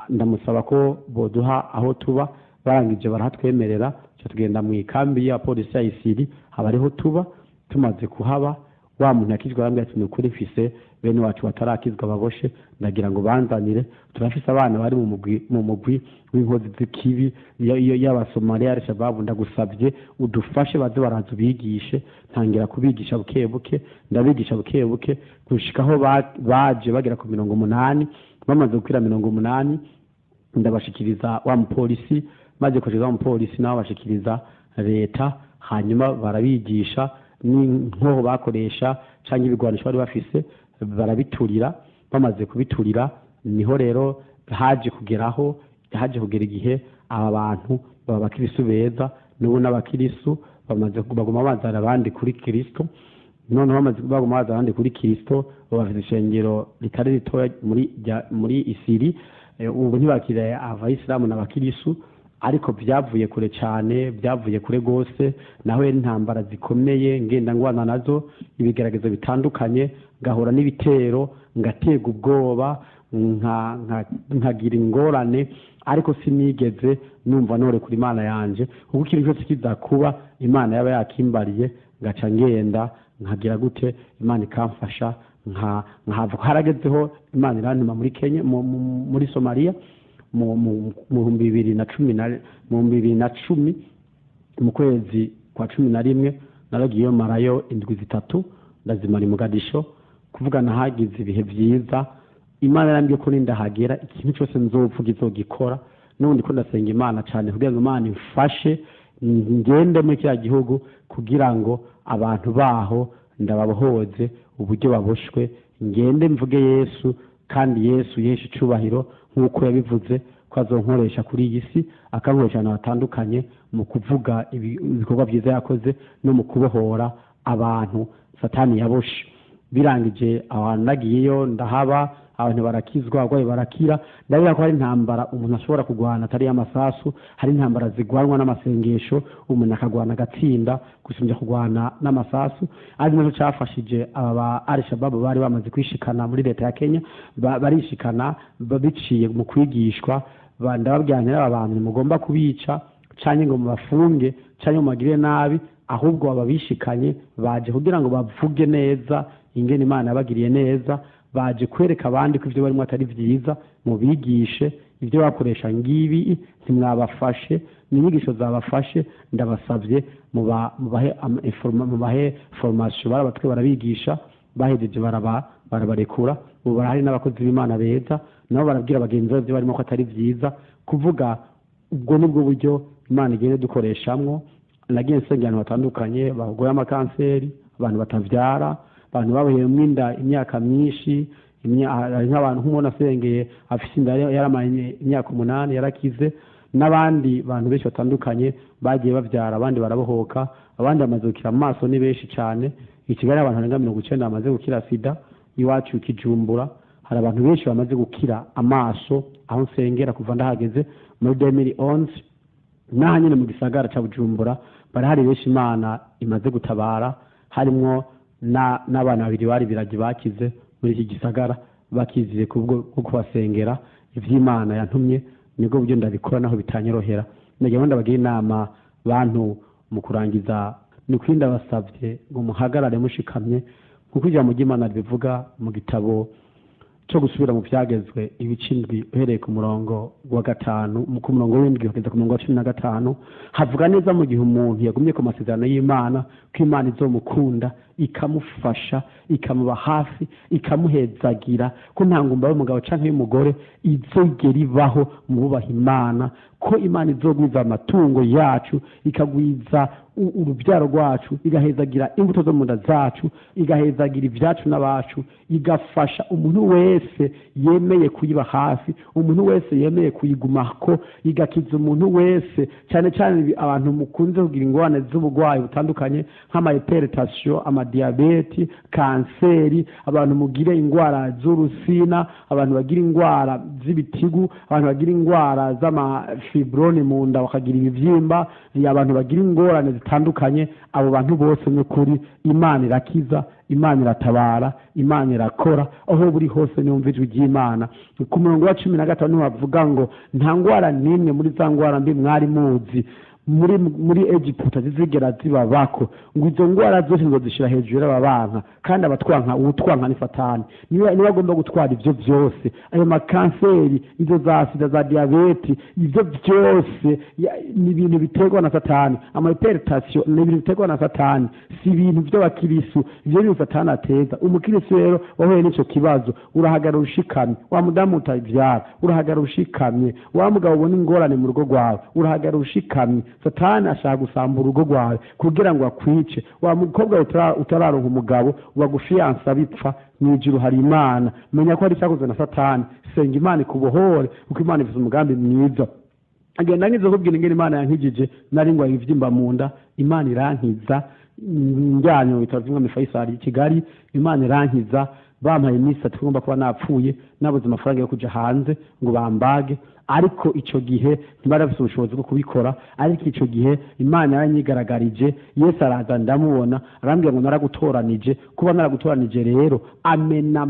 Speaker 1: ndamusaba ko boduha aho tuba. Barangije barahatwemerera, tuca tugenda mu ikambi ya polisi ya Isiri, haba ariho tuba. Tumaze kuhaba, wa muntu yakizwa arambwira ati: "Ni ukuri mfise bene wacu batarakizwa baboshe, ndagira ngo banzanire. Turafise abana bari mu mugwi w'inkozi z'ikibi y'Abasomaliya, Al-Shabaab. Ndagusabye udufashe baze baraza ubigishe." Ntangira kubigisha buke buke, ndabigisha buke buke gushikaho baje bagera ku 80. Bamaze gukwira 80, ndabashikiriza wa mupolisi. Maze kushikiriza wa mupolisi, nawe abashikiriza leta. Hanyuma barabigisha, n'inkoho bakoresha canke ibigwanisho bari bafise barabiturira. Bamaze kubiturira, niho rero haje kugeraho, haje kugera igihe aba bantu baba abakirisu beza. N'ubu n'abakirisu bamaze baguma bazana abandi kuri Kristo. Noneho bamaze baguma bazana abandi kuri Kristo, bafite ishengero ritari ritoya muri Isiri. Ubu ntibakira abayisilamu n'abakirisu, ariko byavuye kure cyane, byavuye kure rwose. Naho intambara zikomeye ngenda ngwana nazo, ibigeragezo bitandukanye, ngahura n'ibitero, ngatega ubwoba, nkagira ingorane, ariko sinigeze numva nore kuri Imana yanje, kuko ikintu cyose kiza kuba Imana yaba yakimbariye, ngaca ngenda nkagira gute, Imana ikamfasha nkahava. Haragezeho Imana irantuma muri Kenya, muri Somalia, mu 2010 na mu 2010, mu kwezi kwa 11. Naragiyeyo, marayo indwi 3, ndazimara i Mogadisho. Kuvuga nahagize ibihe byiza. Imana yarambwiye ko nindahagera ikintu cyose nzovuga izogikora. N'ubundi ko ndasenga Imana cyane kugira ngo Imana imfashe ngende muri kiriya gihugu, kugira ngo abantu baho ndababohoze uburyo baboshwe, ngende mvuge Yesu, kandi Yesu yesha icubahiro nk'uko yabivuze ko azonkoresha kuri iyi si, akankoresha ahantu hatandukanye mu kuvuga ibikorwa byiza yakoze no mu kubohora abantu Satani yaboshe. Birangije, aho hantu nagiyeyo ndahaba, abantu barakizwa, abarwayi barakira. Ndabona ko hari intambara umuntu ashobora kurwana atari amasasu, hari intambara zigwanwa n'amasengesho, umuntu akagwana agatsinda gusumbya kurwana n'amasasu. Ari nacyo cyafashije aba ba Al-Shabaab bari bamaze kwishikana muri leta ya Kenya, barishikana biciye mu kwigishwa. Ndababwira nti: "Aba bantu ntimugomba kubica canke ngo mubafunge canke mubagirire nabi, ahubwo ababishikanye baje kugira ngo bavuge neza ingene Imana yabagiriye neza, baje kwereka abandi ko ibyo barimo atari vyiza. Mubigishe ibyo bakoresha ngibi, ntimwabafashe, ni inyigisho zabafashe. Ndabasabye mubahe formation." Barabatwe, barabigisha, bahejeje barabarekura. Ubu barahari n'abakozi b'Imana beza, nabo barabwira bagenzi babo ibyo barimo ko atari vyiza. Kuvuga ubwo nibwo buryo Imana igenda dukoreshamwo. Nagiye nsengera ahantu hatandukanye, barwaye amakanseri, abantu batavyara, abantu baboheyemwo inda imyaka myinshi. Hari nk'abantu, nk'umuntu asengeye afise inda yaramaranye imyaka 8, yarakize, n'abandi bantu benshi batandukanye bagiye bavyara, abandi barabohoka, abandi bamaze gukira amaso, ni benshi cyane. I Kigali abantu barenga 90 bamaze gukira sida. Iwacu Kijumbura hari abantu benshi bamaze gukira amaso aho nsengera kuva ndahageze muri 2011. N'aha nyine mu gisagara ca Bujumbura barahari benshi Imana imaze gutabara, harimwo n'abana babiri bari biragi bakize muri iki gisagara, bakiziye kubwo bwo kubasengera. Ivy'Imana yantumye nibwo buryo ndabikora, naho bitanyorohera. Nagira ngo ndabagira inama bantu mu kurangiza, ni ukuri ndabasabye ngo muhagarare mushikamye, kuko ijambo ry'Imana ribivuga mu gitabo cyo gusubira mu byagezwe ibice 7 uhereye ku murongo wa 5, ku murongo w'7 kugeza ku murongo wa 15, havuga neza mu gihe umuntu yagumye ku masezerano y'Imana, ko Imana izomukunda, ikamufasha, ikamuba hafi, ikamuhezagira, ko nta ngumba y'umugabo canke y'umugore izogera ibaho mu bubaha Imana, ko Imana izogwiza amatungo yacu, ikagwiza urubyaro rwacu, igahezagira imbuto zo mu nda zacu, igahezagira ibyacu n'abacu, igafasha umuntu wese yemeye kuyiba hafi, umuntu wese yemeye kuyigumako, igakiza umuntu wese, cyane cyane abantu mukunze kugira ingorane z'ubugwayi butandukanye nk'ama hypertension, amadiyabeti, kanseri, abantu mugire ingwara z'urusina, abantu bagira ingwara z'ibitigu, abantu bagira ingwara z'amafibrone mu nda bakagira ibibyimba, abantu bagira ingorane zitandukanye. Abo bantu bose n'ukuri Imana irakiza, Imana iratabara, Imana irakora aho buri hose. Niwumva ijwi ry'Imana ku murongo wa 15 bavuga ngo nta ngwara n'imwe muri za ngwara mbi mwari muzi muri Egiputa zizigera zibabako, ngo izo ngwara zose ngo zishira hejuru y'ababanka, kandi abatwanka utwanka ni Satani, niwe agomba gutwara ivyo byose, ayo makanseri, izo za sida, za diabete, ivyo byose ni ibintu biterwa na Satani. Ama hypertension ni ibintu biterwa na Satani, si ibintu by'abakirisu, ivyo bintu Satani ateza. Umukirisu rero wahuye n'ico kibazo, urahagarara ushikamye, wa mudamu utavyara urahagarara ushikamye, wa mugabo ubona ingorane mu rugo rwawe urahagarara ushikamye. Satani ashaka gusambura urugo rwawe kugira ngo akwice. Wa mukobwa utararonka umugabo wagufiyansa bipfa, mw'ijuru hari Imana. Menya ko hari icyakozwe na Satani, senga Imana ikubohore, kuko Imana ifite umugambi mwiza. Agenda ngize kubwira ingene Imana yankijije, nari ngwaye ibibyimba mu nda, Imana irankiza, njyanye mu bitaro by'Umwami Faisal i Kigali, Imana irankiza, bampaye iminsi 3 ngomba kuba napfuye, nabuze amafaranga yo kuja hanze ngo bambage, ariko ico gihe ntibari bafise ubushobozi bwo kubikora. Ariko ico gihe Imana yaranyigaragarije, Yesu araza ndamubona, arambwira ngo naragutoranije, kuba naragutoranije rero amena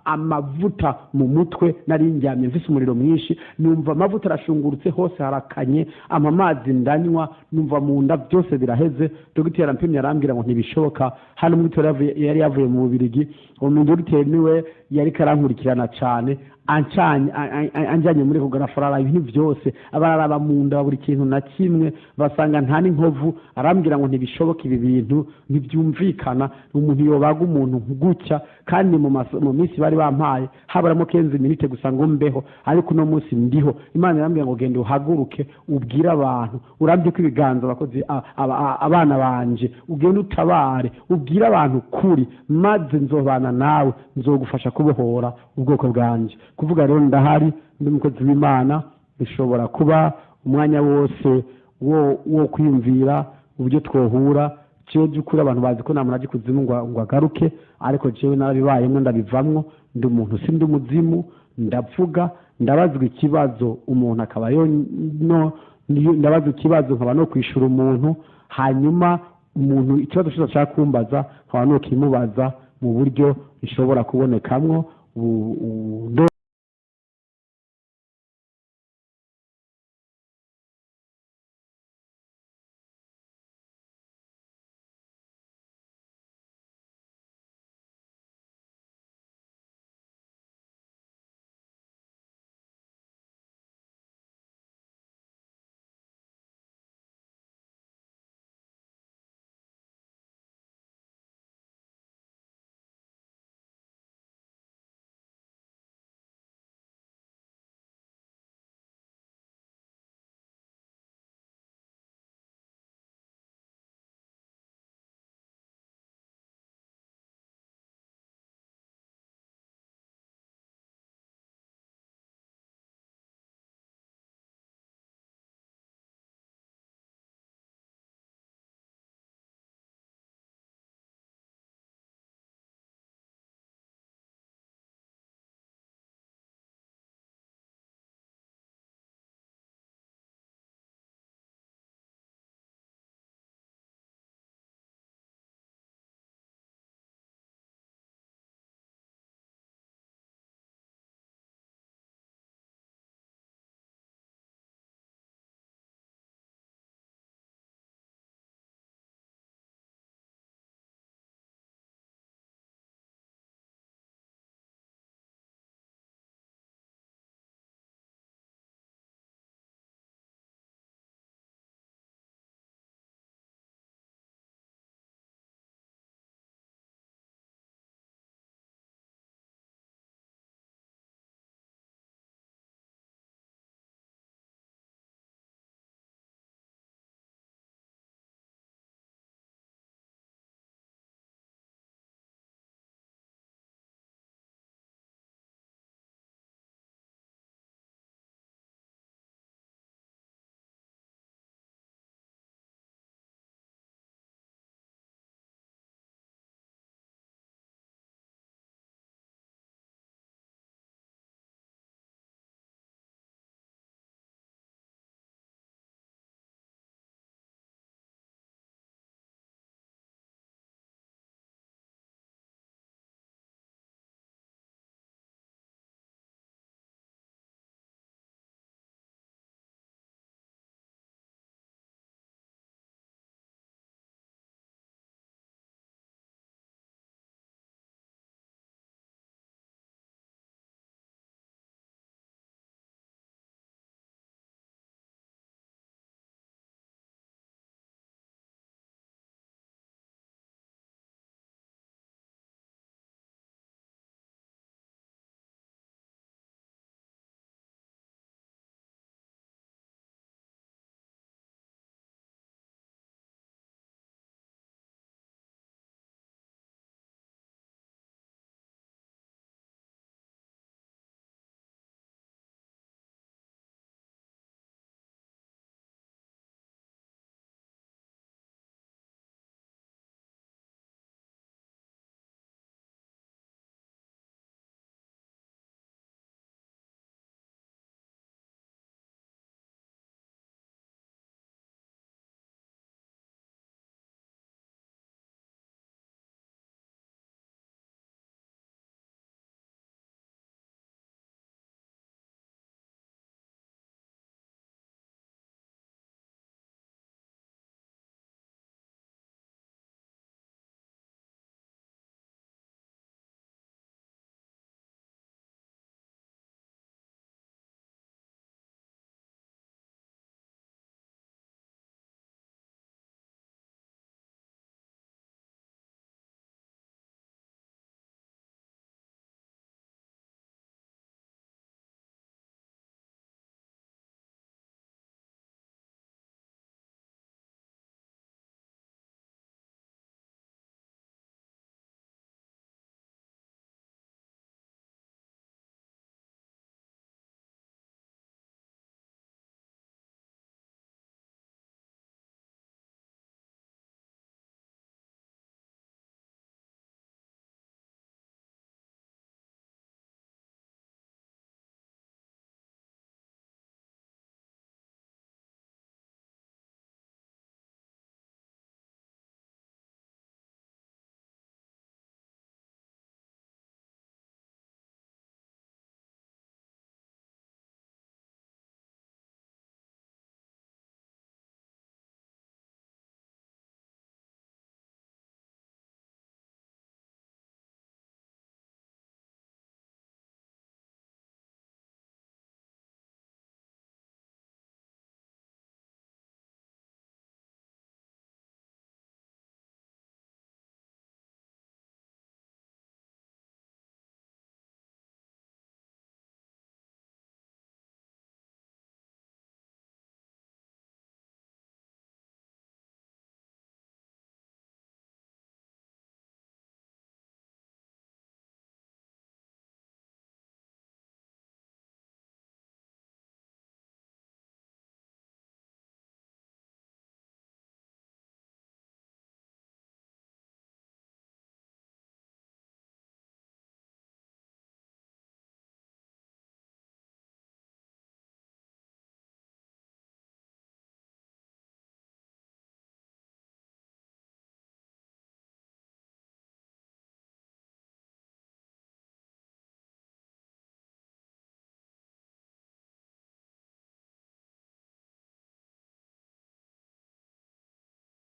Speaker 1: amavuta mu mutwe, nari ndyamye mfise umuriro mwinshi, numva amavuta arashungurutse hose harakanye, amazi ndanywa, numva mu nda byose biraheze. Dogiteri arampimye arambwira ngo ntibishoboka. Hano umugiteri yari yavuye mu Bubirigi, uwo dogiteri niwe yari karankurikirana cyane, anjanye muri kugarafara ibintu byose, abararaba mu nda buri kintu na kimwe basanga nta n'inkovu, arambwira ngo ntibishoboka, ibi bintu ntibyumvikana, umuntu yobaga umuntu gutya, kandi mu minsi bari bampaye habaramo 15 minute gusa ngo mbeho, ariko uno munsi ndiho. Imana irambwira ngo genda uhaguruke ubwire abantu, urambye ko ibiganza abakozi abana banje, ugende utabare ubwire abantu kuri, maze nzobana nawe, nzogufasha kubohora ubwoko bwanje. Kuvuga rero ndahari, ndi umukozi w'Imana, bishobora kuba umwanya wose wo kwiyumvira uburyo twohura. Jewe by'ukuri abantu bazi ko nta muntu aje kuzimu ngo agaruke, ariko jewe narabibayemwo ndabivamwo, ndi umuntu sindi umuzimu, ndavuga, ndabazwa ikibazo umuntu akaba yo no ndabazwa ikibazo nkaba no kwishura umuntu, hanyuma umuntu ikibazo cyose ashaka kumbaza nkaba no kimubaza mu buryo bishobora kubonekamwo.